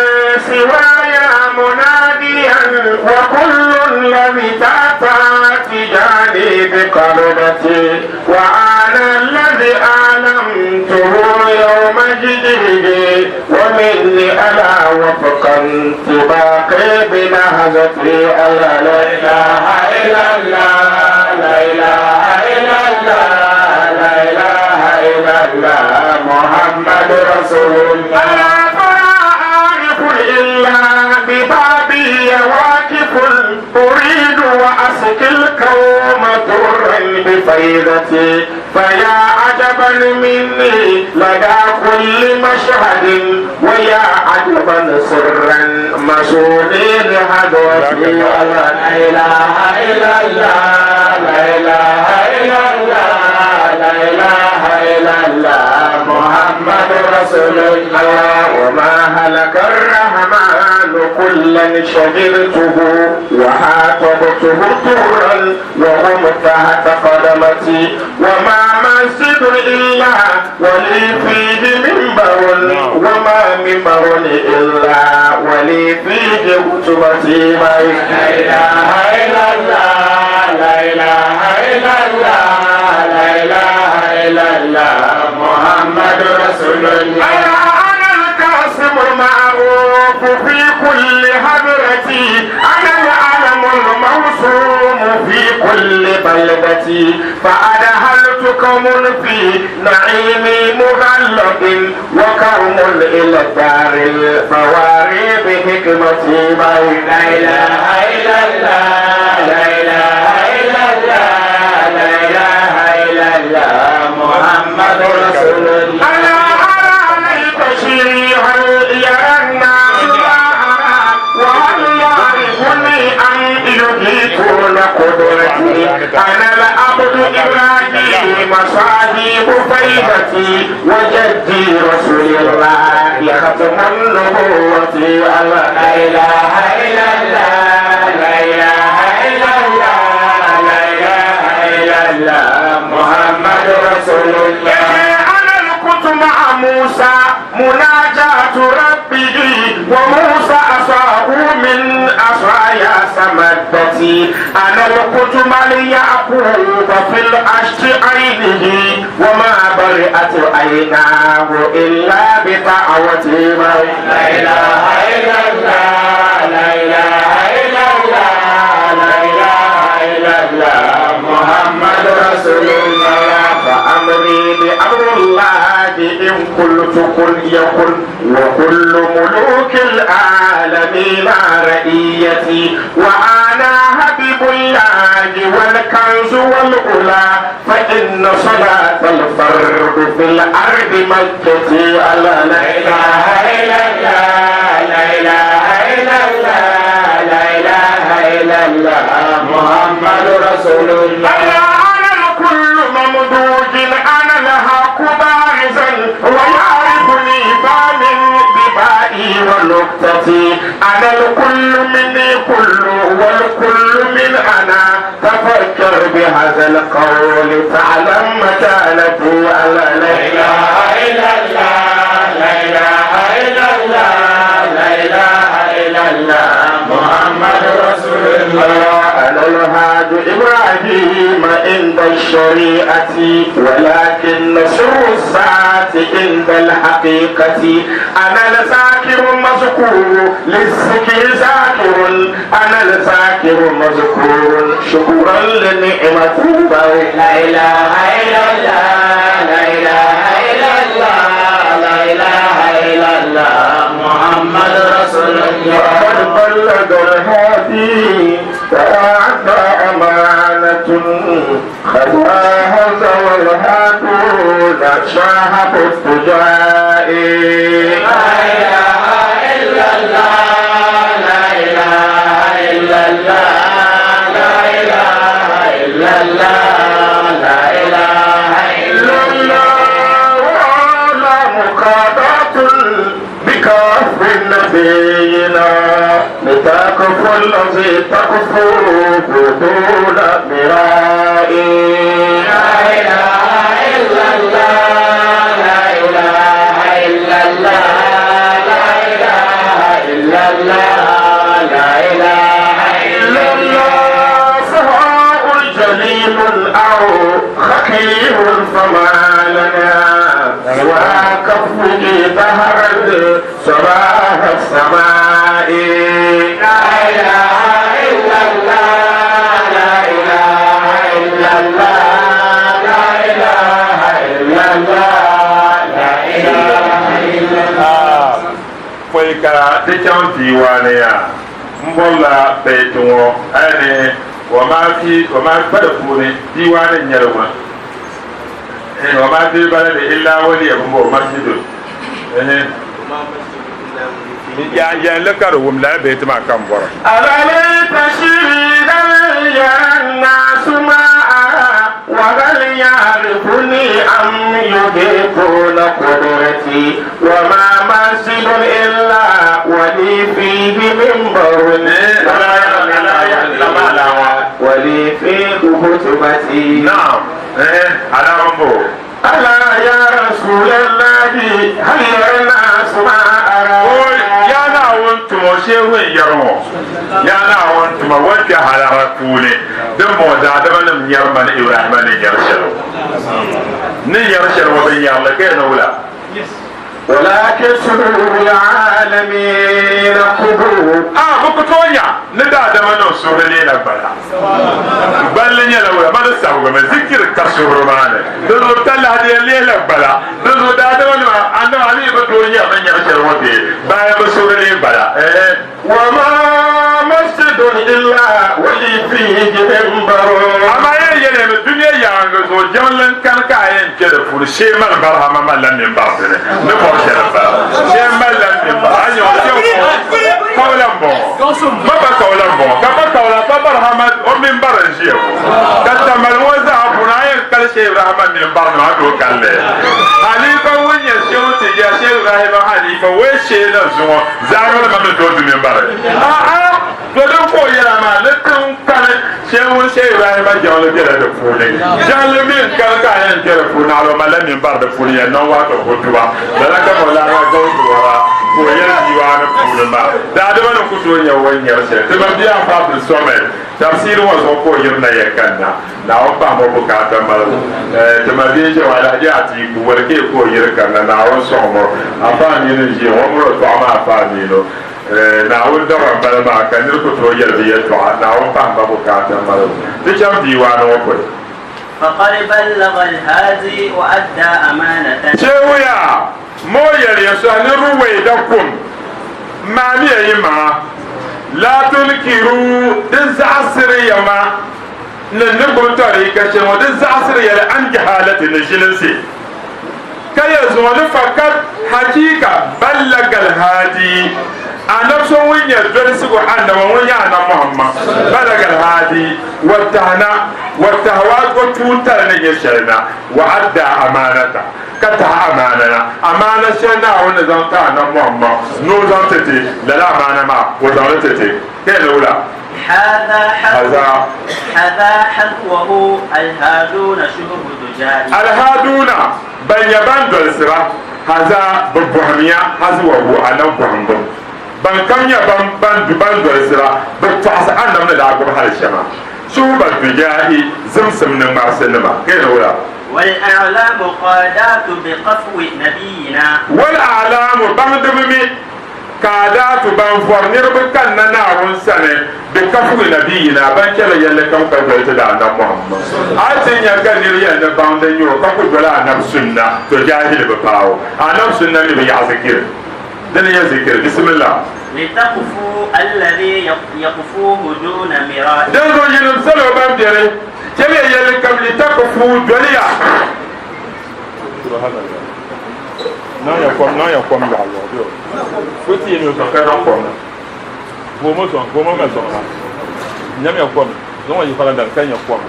Speaker 7: سوايا مناديا وكل الذي تأتى تجاني بقربتي وأنا الذي أعلمته يوم جديد ومني أنا وفق انطباقي بنهجتي ألا لا إله إلا الله لا إله إلا الله لا إله إلا الله محمد رسول الله ألا فلا أعرف إلا ببابي واقف أريد وأسقي الكوم درا بفيدتي فيا عجبا مني لدى كل مشهد ويا عجبا سرا مسوني لحضرتي لا إله إلا الله لا إله إلا الله لا إله إلا الله محمد رسول الله وما هلك الرحمن كلا شهرته وحاطبته طرا وهم تحت قدمتي وما مسجد إلا ولي فيه منبر وما منبر إلا ولي فيه رتبتي لا إله إلا الله لا إله إلا الله لا إله إلا الله محمد رسول الله أنا القاسم المعروف في كل حضرتي أنا العلم الموسوم في كل بلدتي فأدخلتكم في نعيم مغلب وقوم إلى الدار البواري بحكمتي لا إله إلا الله لا إله إلا الله لا إله إلا الله محمد رسول الله ألا أرى ليت شريعا يرى الناس ما أرى وهل يعرفني أم يدركون قدرتي أنا العبد إبراهيم صاحب حبيب فيضتي وجدي رسول الله ختم النبوة الله لا إله إلا الله لا إله إلا الله لا إله إلا الله محمد رسول الله أنا الكنت مع موسى مناجاة ربه وموسى أصاه من عصايا سمدتي أنا الكنت مع يعقوب في العشت عينه وما برئت عيناه إلا بدعوتي لا إله إلا الله لا إله إلا الله لا إله إلا الله محمد رسول الله فأمري بأمر الله إن قلت قل يقل وكل ملوك العالمين رئيتي وأنا حبيب الله والكنز والعلا فإن صلاة الفرد في الأرض مكتي الله لا إله إلا الله لا إله إلا الله لا إله إلا الله محمد رسول الله أنا الكل ممدوج أنا الحق بارزا ويعرفني بام ببائي ونكتتي أنا الكل مني كل والكل من أنا تفكر بهذا القول تعلم مكانتي ألا لا إله إلا الله لا إله إلا الله لا إله إلا الله محمد رسول الله أنا الهاد إبراهيم عند الشريعة ولكن سر الساعة عند الحقيقة أنا الذاكر مذكور للذكر ذاكر أنا الذاكر مذكور شكرا لنعمة لا إله إلا الله لا إله إلا الله لا إله إلا الله محمد رسول الله وقد بلغ الهادي فأعطى أمانة خلاها والهادون شاهد الفجاء لا إله إلا الله لا إله إلا الله لا إله إلا الله لا إله إلا الله ولا مقاطعة بكف نبينا لتقف الذي تقفو بدون مراء لا إله إلا الله لا إله إلا الله لا إله إلا الله لا إله إلا الله سواء جليل أو خفير فما لنا سوى كفه ظهر صباح السماء لا إله إلا الله لا إله إلا الله لا إله إلا الله لا إله إلا الله
Speaker 5: Pɔi ka ti chaŋ diiwaani ya m-bɔrila baiti ŋɔ aini wa maa pa di puuni diiwaani n-nyɛ li ŋɔ wa maa fi baladi illaa waliya m-bɔ masjidun yan li ka di wum lala baiti maa ka m bɔra.
Speaker 7: أفليت شريرا يرى الناس ما أرى وهل يعرفني أم يدركون قدرتي وما مسجد إلا ولي فيه منبر ولي فيه خطبتي
Speaker 5: Naam, alama m-bɔ.
Speaker 7: ألا يا رسول الله هل يرى الناس ما أرى
Speaker 5: O ya Naawuni tumo shehu n yɛri ŋɔ ya Naawuni tumo o ni kpe halara puuni din bɔŋɔ daadama nim nyɛri ma ni Ibrahima ni nyɛri shɛli ni nyɛri shɛli ŋɔ bɛ nyɛri li ka yɛn ni wula
Speaker 7: ولكن صدور العالمين قبور
Speaker 5: a bɛ ku tooi nya ni daadama nim suhuri leela gbala gballi nyɛla wula ma di sabigimi zikiri ka suhuri maa ni di zuɣu talahi di yɛn leela gbala di zuɣu daadama nim annabi ali bi tooi nyɛri ni nyɛri shɛli ŋɔ bee bayan bi suhuri lee gbala
Speaker 7: وما مسجد إلا ولي فيه منبر
Speaker 5: Amaa yɛn yɛlimi dunia yaangi zuɣu jiŋli n-kani ka a yɛn kpe di puuni shee mali barahama malila minbar dini ni bɔri shɛli m-bala shee malila minbar a nya o shee kawula m-bɔŋɔ ma ba kawula m-bɔŋɔ ka ba kawula pa barahama o minbar n-ʒiya ŋɔ ka tamali ŋɔ zaa puuni a yɛn kali yɛri Shehu Ibrahima minbar nima a tooi kalli. Halifa ŋun nyɛ Shehu Tijani Shehu Ibrahima halifa o yi sheei na zuŋɔ zaamani ma ni tooi du minbari. A'a to din ka o yɛla maa ni tiŋ kani Shehu ŋun Shehu Ibrahima jiŋli bela di puuni. Jiŋli mi n kani ka a yɛn kpe di puuni naɣila o malila minbar di puuni yɛn niŋ wato hutuba. Lala ka Maulana Gausu Wara ka o yɛli diiwaani puuni maa. Daadama ni ku tooi nya o ni nyari shɛli. Ti ma bia Afa Abdulsamad tafsiri ŋɔ zuɣu ka o yirina ya kanna. Naawuni pahim o bukaata malibu. Ti ma bia ʒe Alhaji Atiku Warikee ka o yiri kanna. Naawuni sɔŋm o. Afa Aminu n-ʒiya ŋɔ miri o tɔɣu maa Afa Aminu. Naawuni daba m-bala maa ka nir ku tooi yɛli bɛ yɛltɔɣa. Naawuni pahim ba bukaata malibu. Ti chaŋ diiwaani ŋɔ polo.
Speaker 6: Faqad ballaga al-haadi wa adda amanatan.
Speaker 5: Cheewiya, mo yɛliya sɔhi ni Ruwaidakum, maamiya yi maŋa, laa tunkiru, di zaɣisiri ya ma ni n ni gbubi tariika shɛli ŋɔ, di zaɣisiri ya li an jahalati ni ʒilinsi, ka ya zuŋɔ ni faqad hakiika ballaga al-haadi, Anab so ŋun nyɛ dolisigu Annabi ŋun nyɛ Annabi Muhammad, ballaga al-haadi. Watahana, watahawa o tuuntali ni nyɛ shɛli na, wa adda amaanata, ka tahi amaana na, amaana shɛli Naawuni ni zaŋ ti Anabi Muhammad ni o zaŋ ti ti, lala amaana maa o zaŋ li ti ti. Ka yɛli wula?
Speaker 6: Haza hazwahu alhaaduuna shuhubu dujaai.
Speaker 5: Alhaaduuna, ban nyɛ ban dolsira, haza, bɛ bɔhimiya, hazwahu, Anabi bɔhimbu. Ban kam nyɛ ban ban du ban dolisira, bɛ tɔɣisi Annabi ni daa gbubi hali shɛŋa, suhuba dujaahi, zimsim ni ŋmarisi nima. Ka yɛli wula?
Speaker 6: Wal-a'laamu qaadaatu bi qafwi nabiyyina.
Speaker 5: Wal-a'laamu, baŋdiba mi, qaadaatu, ban vɔri niriba kanna Naawuni sani, bi qafwi nabiyyina, ban chɛla yɛlli kam ka doli ti da Annabi Muhammad. A yi ti nya ka nir yɛli ni baŋdi n-nyɛ o ka ku doli Annabi sunna, to jaahili bi paai o. Annabi sunna mi bi yaɣi zikiri. Dini n-nyɛ zikiri, Bismillah.
Speaker 6: Litaqfu alladhi yaqfuhu duna mira'i.
Speaker 5: Dinzuɣu yinim salo ban beni, chɛliya yɛlli kam litaqfu, doliya. Niŋya kom, niŋya kom yaɣi zuɣu bɛ o. So ti yɛn mi sɔŋ ka niŋ kom na. Gomo sɔŋ, gomo ka sɔŋ ha. Nyamiya kom, zaŋ o yi farandani ka nya kom.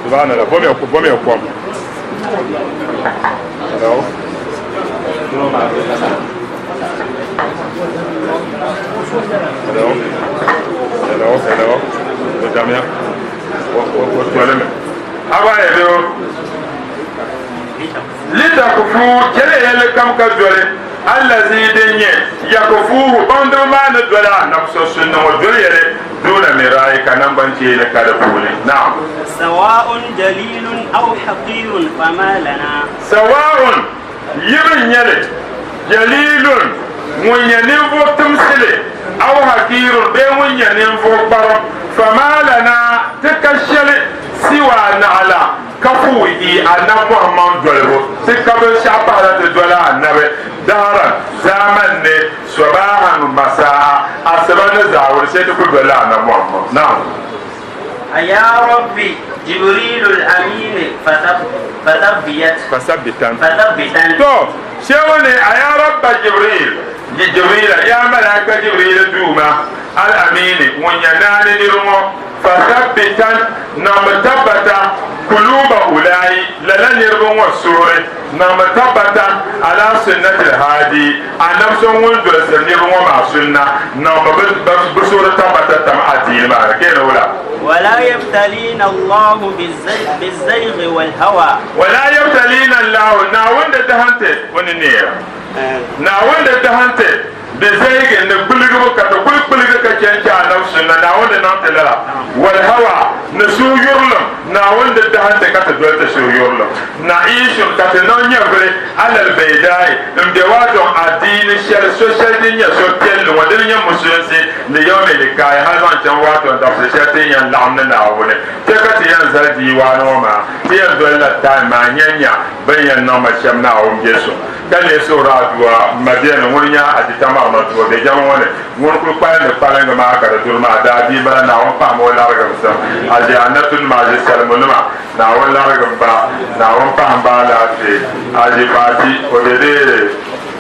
Speaker 5: Subhanallah, bomiya bomiya kom. Hello. Hello. Hello, hello. O damiya. O o o tolimi. Aba yɛlɛ o. Litakufu chɛliya yɛlli kam ka doli allazi din nyɛ yakufuhu baŋdiba maa ni doli anabi so sunna ŋɔ doli yɛli Duuna miraayi ka namgbancheeni ka di puuni. Naam.
Speaker 6: Sawa'un jalilun aw haqirun fama lana.
Speaker 5: Sawa'un, yi bi nya li, jalilun, ŋun nyɛ ninvuɣ timsili, aw haqirun bee ŋun nyɛ ninvuɣ kparim, fama lana, ti ka shɛli siwa naɣila Kafuwi Annabi Muhammad dolibu, ti ka binshɛɣu pahila ti doli Annabi daharan, zaamani ni, sobahan masaa, asiba ni zaawuni shee ti kuli dolila Annabi Muhammad. Naam.
Speaker 6: Aya Rabbi Jibrilul Amini fathabbiyat.
Speaker 5: Fasabbitan.
Speaker 6: Fasabbitan.
Speaker 5: To, shehu ni Aya Rabba Jibril, Jibrila, ya Malaika Jibrila Duuma, Al-Amini, ŋun nyɛ naani niri ŋɔ, Fasabbitan, niŋmi tabbata, kuluuba ulaayi, lala niriba ŋɔ suhuri, niŋmi tabbata, alaa sunnatil haadi, Annabi so ŋun dolsiri niriba ŋɔ maa sunna, niŋmi bɛ suhuri tabbata tam adiini maa ni. Ka yɛli wula?
Speaker 6: Wala yabtaliina Allahu bizzaygi walhawa.
Speaker 5: Wala yabtaliina Allahu, Naawuni di dahinti o ni neera. Naawuni di dahinti. Di zayigi ni kpuligibu ka ti kul kpuligi ka chɛ n-chɛ Anabi sunna, Naawuni di niŋ ti lala. Wal-hawa, ni suhuyurilim, Naawuni di dahi ti ka ti doli ti suhuyurilim. Na'iishun, ka ti niŋ nyɛvili alal baydaa'i, m-be waadɔŋ adiini shɛli, so shɛli din nyɛ so piɛlli ŋɔ, dini nyɛ musulinsi, li yawmi likaa'i, hali zaŋ chaŋ waadɔŋ dabisi shɛli ti ni yɛn laɣim ni Naawuni. Kpe ka ti yɛn zali diiwaani ŋɔ maa, ti yɛn dolila time maa nya-nya bɛ ni yɛn niŋ ma shɛm Naawuni be so. Ka lee suhiri aduwa m ma beni ŋuni nya a jita maɣima tuo bɛ jɛma ŋɔ ni, ŋuni kuli kpalindi kpalingi maa ka di duri maa daa dii bala Naawuni pahimi o larigimsim a ʒe anatunima a ʒe salimunima Naawuni larigim ba Naawuni pahim ba alaafee a ʒe paati o be di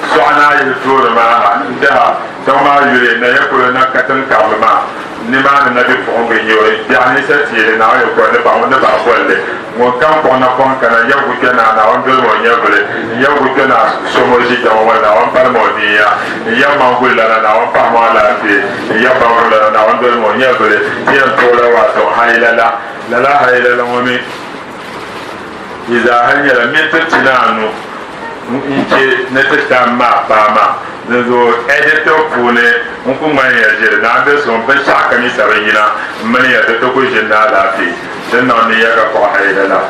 Speaker 5: sɔɣu ni a yihi tooni maa ha n-tɛha tiŋ maa yuli Naya polo na katiŋ karili maa. Nimaani na bipuɣiŋga n-nyɛ o. Biɛɣu ninsal teeli Naawuni ni kɔri ni paɣ ni paɣ bolli. Ŋun kam kpuɣi napɔŋ kana n-yab ku kpe naa, Naawuni dolimi o nyɛvili. N-yab ku kpe naa som o ʒi jama ŋɔ ni, Naawuni palimi o niiya. N-yab maŋgulilana, Naawuni pahimi o alaafee. N-yab baŋrimlana, Naawuni dolimi o nyɛvili. Ti yɛn tuɣila waato hailala. Lala hailala ŋɔ mi yi zaaha nyɛla minti pinaanu n-che ni ti tam maa paai maa. Dinzuɣu editor puuni n ku ŋmani ya ʒiri ni a be so binshɛɣu kam yi sabi yina m mini ya ti ti ku ʒini ni alaafee din niŋ ni ya ka kpuɣi hailala.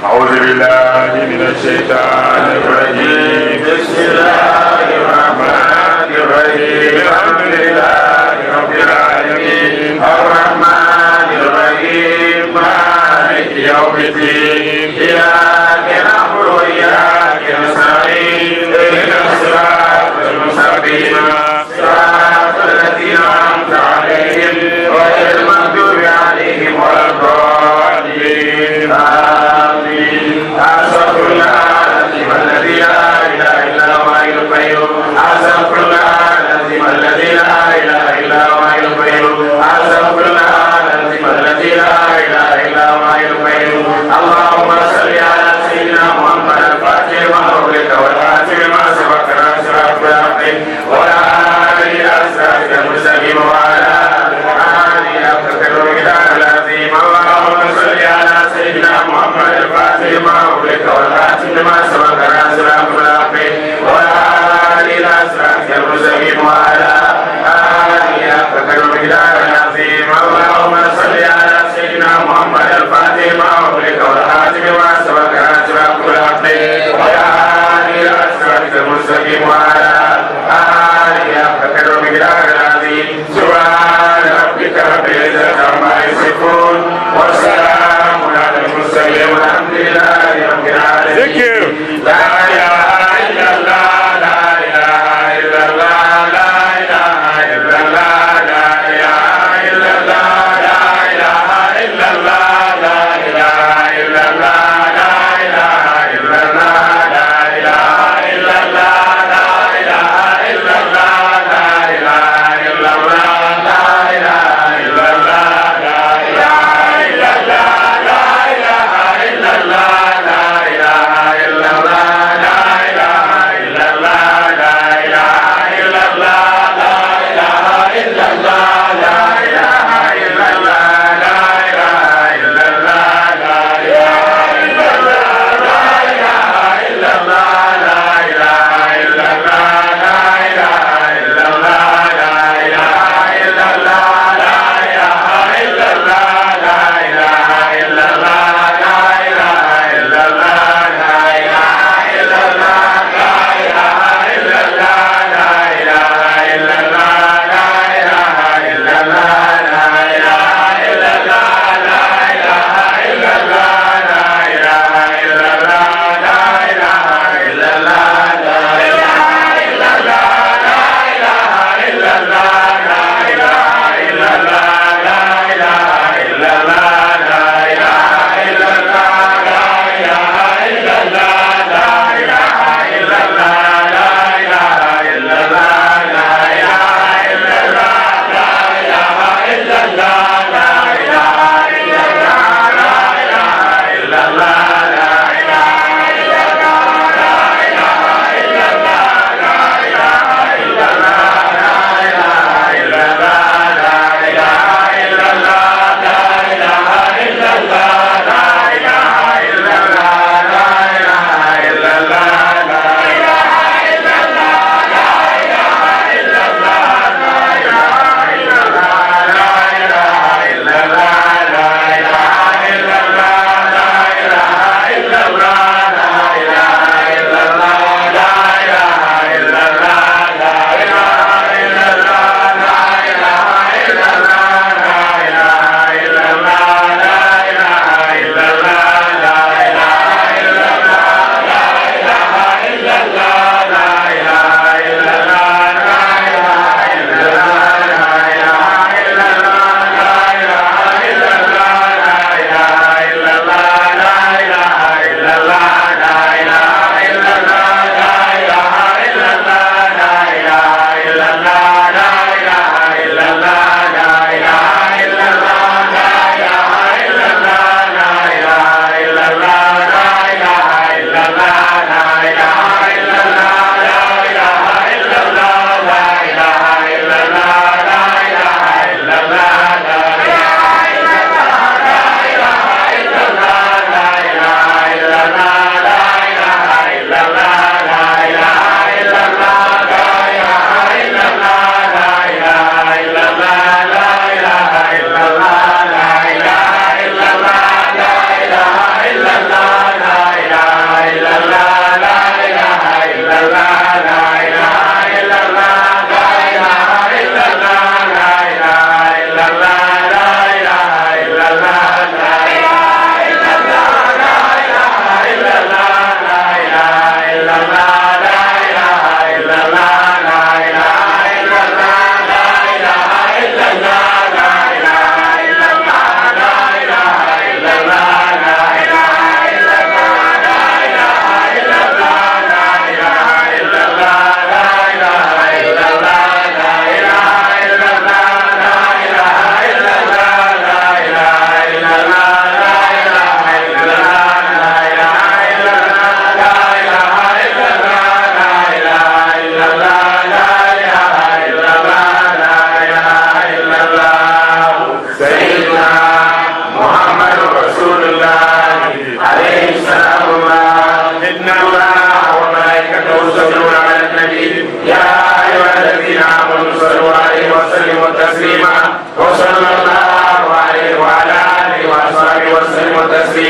Speaker 5: أعوذ بالله من الشيطان الرجيم بسم الله الرحمن الرحيم الحمد لله رب العالمين الرحمن الرحيم مالك يوم الدين إياك نعبد وإياك نستعين اهدنا الصراط المستقيم صراط الذين أنعمت عليهم غير المغضوب عليهم ولا الضالين آمين أستغفر الله العظيم الذي لا إله إلا هو الحي القيوم أستغفر الله العظيم الذي لا إله إلا هو الحي القيوم أستغفر الله العظيم الذي لا إله إلا هو الحي القيوم اللهم صل على سيدنا محمد الفاتح لما أغلق والخاتم لما سبق ناصر الحق وعلى آله أصحابه المستقيم وعلى آله حق المقدار العظيم اللهم صل على سيدنا محمد الفاتح لما أغلق والخاتم لما سبق ناصر الحق وعلى آله أصحابه المستقيم وعلى آله حق المقدار العظيم اللهم صل على سيدنا محمد الفاتح لما أغلق والخاتم لما سبق ناصر الحق وعلى آله أصحابه المستقيم وعلى آله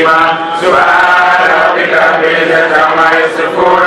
Speaker 7: تسليما. سبحان ربك رب العزة عما يصفون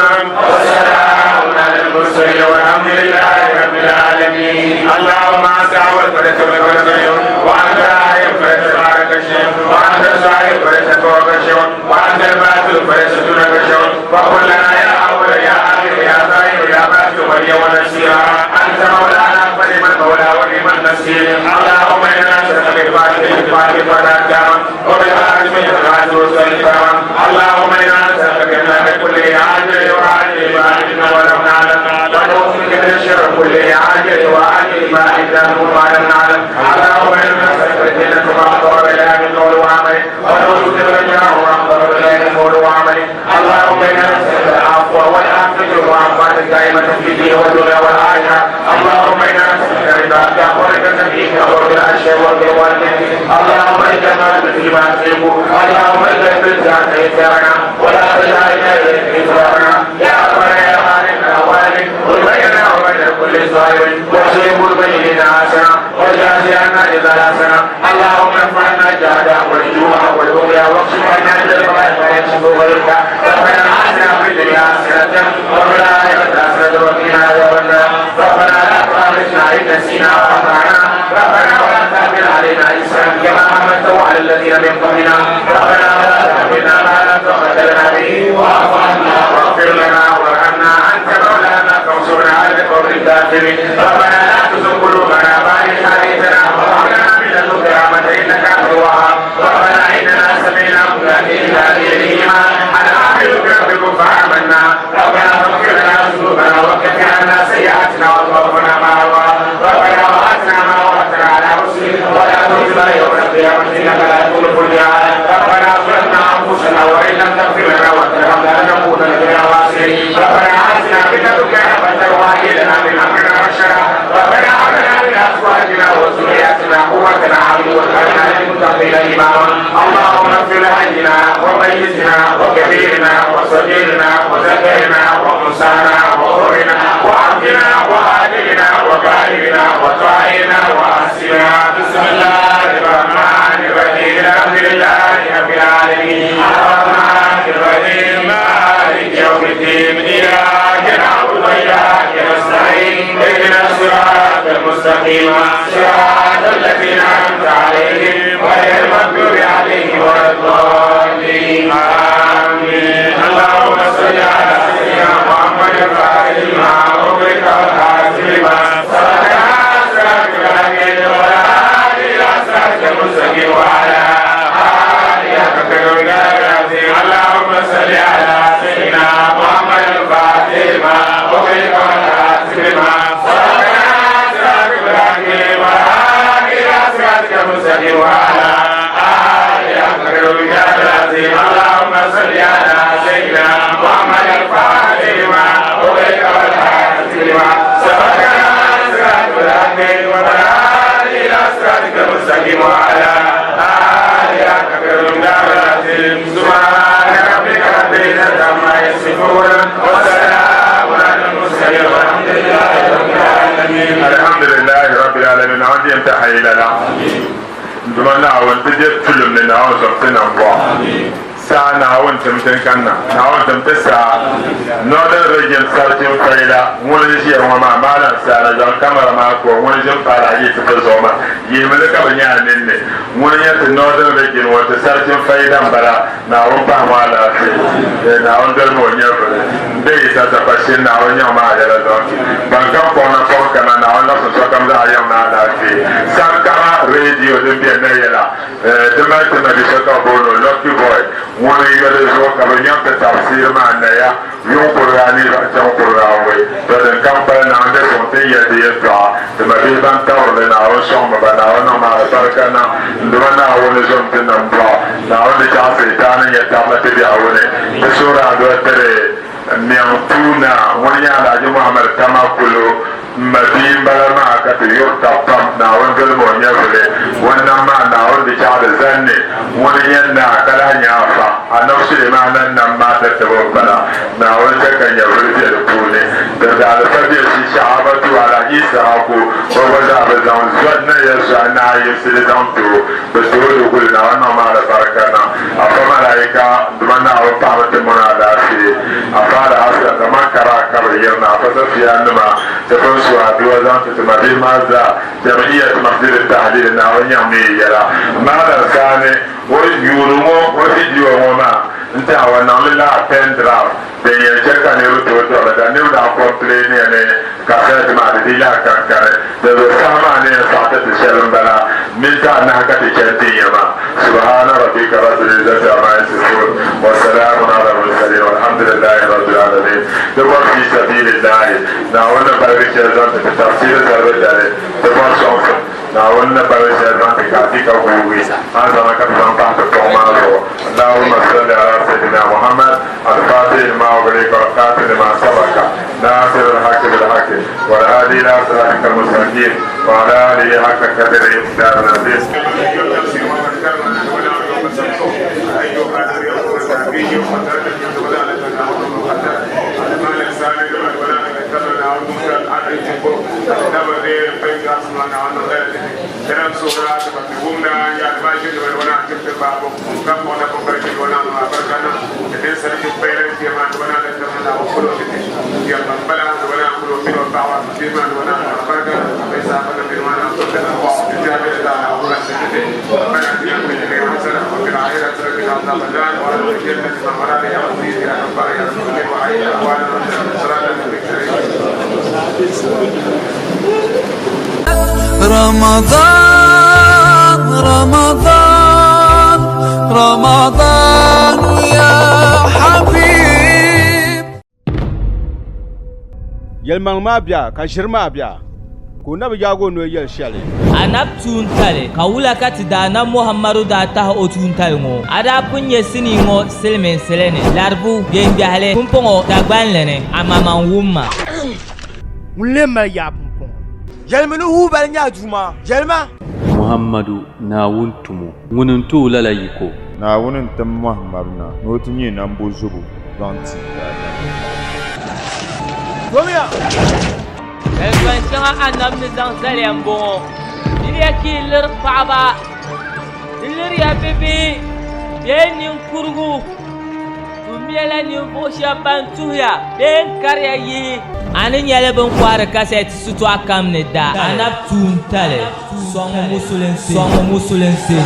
Speaker 7: وسلام على المرسلين والحمد لله رب العالمين. اللهم انت اول فليس قبلك شيء، وانت الآخر فليس بعدك شيء، وانت الظاهر فليس فوقك شيء، وانت الباطن فليس دونك شيء. وقل لنا يا اول يا اخر يا ظاهر يا باطن وليا ونصيرا. انت مولانا فنعم المولى ونعم النصير. اللهم انا نسالك بالفاتحه الفاتحه وبالخاتم الخاتم والكرم. اللهم انا نسالك من كل عاجل وعاجل ما علمنا ولم نعلم، ونعوذ بك من الشر كل عاجل وعاجل ما علمنا وما لم نعلم. اللهم انا نسالك الجنه ما قرب اليها من قول وعمل، ونعوذ بك من النار ما قرب اليها من قول وعمل. اللهم انا نسالك العفو والعافيه والمعافاه الدائمه في الدين والدنيا والاخره. اللهم انا نسالك رضاك ورضا نبيك ورضا الشر ورضا الوالدين. اللهم اجعلنا فيما تحب، اللهم اجعل بالذات يسارنا ولا تجعلنا اليك يسارنا. يا ربنا يا خالق الاولين قل بيننا وبين كل ظالم واصرف بيننا حسنه وجازي عنا اذا حسنه. اللهم ارفعنا الجهد والجوع والبغي واكشف عنا البلاء ويكشف غيرك. ربنا اتنا في الدنيا حسنه وفي الاخره حسنه وقنا عذاب النار. ربنا لا تؤاخذنا ان نسينا واخطانا. ربنا ولا تحمل علينا إصرا كما حملته على الذين من قبلنا. ربنا ولا تحملنا ما لا طاقة لنا به، واعف عنا واغفر لنا وارحمنا، أنت مولانا فانصرنا على القوم الكافرين. ربنا لا تزغ قلوبنا بعد إذ هديتنا وهب لنا من لدنك رحمة إنك أنت الوهاب. ربنا إننا سمعنا مناديا ينادي للإيمان أن آمنوا بربكم فآمنا. ربنا فاغفر لنا ذنوبنا وكفر عنا سيئاتنا وتوفنا مع الأبرار. ربنا وآتنا ما وعدتنا على رسلك ولا تخزنا يوم القيامة إنك لا تخلف الميعاد. ربنا ظلمنا أنفسنا وإن لم تغفر لنا وترحمنا لنكونن من الخاسرين. ربنا آتنا من لدنك رحمة وهيئ لنا من أمرنا رشدا. ربنا هب لنا من أزواجنا وذرياتنا قرة أعين واجعلنا للمتقين إماما. اللهم اغفر لحينا وميتنا وكبيرنا وصغيرنا وذكرنا وأنثانا وحرنا وعبدنا وعادلنا وغائبنا وطائرنا وأسرنا. بسم الله الرحمن الرحيم. الحمد لله رب العالمين. الرحمن الرحيم. مالك يوم الدين. إياك نعبد وإياك نستعين. اهدنا الصراط المستقيم، صراط الذين أنعمت عليهم غير المغضوب عليهم ولا الضالين. آمين. اللهم صل على سيدنا محمد الفاتح لما أغلق والخاتم لما سبق ناصر الحق والهادي إلى صراطك المستقيم وعلى آله حق قدره العظيم. اللهم صل على سيدنا محمد الفاتح لما أغلق والخاتم لما سبق ناصر الحق والهادي إلى صراطك المستقيم وعلى آله حق قدره العظيم. اللهم صل على سيدنا محمد الفاتح لما أغلق والخاتم لما سبق ناصر الحق والهادي إلى صراطك المستقيم وعلى آله حق قدره العظيم. سبحان ربك رب العزة عما يصفون وسلام على المرسلين والحمد لله رب العالمين. الحمد لله رب العالمين. عندي انتهى إلى duma Naawuni ti je tulim ni Naawuni sɔŋ ti nambɔɣu saa Naawuni tim ti kanna Naawuni tim ti saa Northern Region sarchin fayila ŋuni n ʒiya ŋɔ maa maalam saana zaŋ kamara maa ko ŋuni ʒin paali a yi ti pili zuɣu maa yihimi ka bi nyɛ a ninni ŋuni nyɛ ti Northern Region ŋɔ ti sarchin fayida n bala Naawuni pahi ŋɔ alaafee Naawuni dolimi o nyɛvuli n be yi sasapashin Naawuni nyaŋ maa yɛla zaŋ ti ban kam kɔŋ na kɔŋ kana Naawuni laɣisi sokam zaa yaŋ na alaafee Sankara radio din be Nayɛla di mali ti nabi so ka booni o Lucky Boy ŋuni n yoli zuɣu ka bi nyaŋ ti tafsir maa naya yuŋ kuriga ni zaŋ chaŋ kuriga awɔi to din kam pali naŋ di suŋ ti yɛli di yɛltɔɣa ti mabihi ban tabirili Naawuni sɔŋmi ba Naawuni niŋ maa alibarika niŋ n duma Naawuni zom ti nambɔɣu Naawuni di chaɣ Sitaani nyɛ tabili ti biɛhigu ni ti suhuri adua tiri Miɛŋ tuuna ŋuni nyɛ Alhaji Muhammad Tama Kulu m ma bia m-bala maa ka ti yuri tab pam Naawuni dolimi o nyɛvili o nam maa Naawuni di chaɣ di zani ni ŋuni nyɛ naa ka lahi nyɛ afa Anabi Sulemana nam maa tatabo m-bala Naawuni chɛ ka nyɛvili be di puuni. Di daalifa be Shishaɣu Abatu Alhaji.
Speaker 5: Issahaku o gba zaa bɛ zaŋ zɔri na ya zɔhi naa yiŋsi di zaŋ ti o, bɛ ti o di guli Naawuni niŋmi alibarika niŋ Afa Malaika duma Naawuni paɣimi ti mini alaafee Afa Alhassan kaman karaa ka bɛ yirina Afa Safiya nima ti pun su aduwa zaŋ ti ti mabihi maa zaa Jam'iyyat Masjid Tahlil Naawuni nyaŋmi yi yɛla Malam Sani o yuuni ŋɔ o vidiyo ŋɔ maa n-tɛha o niŋ li la pen drive din yɛn chɛ ka niriba tooi dɔɣili ka niriba daa complainiya ni kasɛti maa di dii lahi kankani di zuɣu saha maa ni yɛn saɣi ti ti shɛli m-bala minti anahi ka ti chani ti nya maa. Subhana rabbika rabbil izzati amma yasifun wa salamun ala al-mursalin walhamdulillahi rabbil alamin. Di bɔri fi sabilillahi Naawuni ni baligi shɛli zaŋ ti ti tafsiri zalibu dali di bɔri sɔŋsim Naawuni ni baligi shɛli zaŋ ti ka a ti ka guugi a ni zaŋ li ka ti zaŋ pahi ti kɔŋ maa zuɣu. Allahumma salli ala Sayyidina Muhammad al-Fatih lima ughliqa wal-khatim lima sabaqa nasir al-haqqi bil-haqqi wal-hadi ila siratika al-mustaqim wa ala alihi haqqa qadrihi wa miqdarihi al-azim.
Speaker 4: رمضان رمضان رمضان يا حبيب
Speaker 2: Yɛlimaŋli maa bia ka ʒiri maa bia, ka o na bi yaag o noli yɛli shɛli.
Speaker 8: Anab tuuntali, ka wula ka ti Daanab Muhammadu daa tahi o tuuntali ŋɔ? A daa pun nya sinii ŋɔ silimiinsili ni, Laribu, Biɛŋbiɛhili, pumpɔŋɔ Dagbanli ni, amaa man wumma.
Speaker 9: Ŋun lee mali yaa pumpɔŋɔ? Yɛlimi ni Hubal nyɛ a Duuma, yɛlima!
Speaker 1: Muhammadu, Naawuni tumo, ŋuni n-ti o lala yiko.
Speaker 10: Naawuni n-tim Muhammadu na ni o ti nyɛ nambozobo zaŋ ti daadam.
Speaker 9: Domiya!
Speaker 8: Zaligban shɛŋa Anabi ni zaŋ zaliya m-bɔŋɔ, Miriya ka yi liri paɣiba, di liriya bibihi bee ninkurigu. Tummiya ninvuɣ shɛb ban tuhiya bee n-kariya yihi. A ni nyɛli bɛ ni kɔhiri kasɛti sitɔɣu kam ni da Anabi tuuntali sɔŋ musulinsi.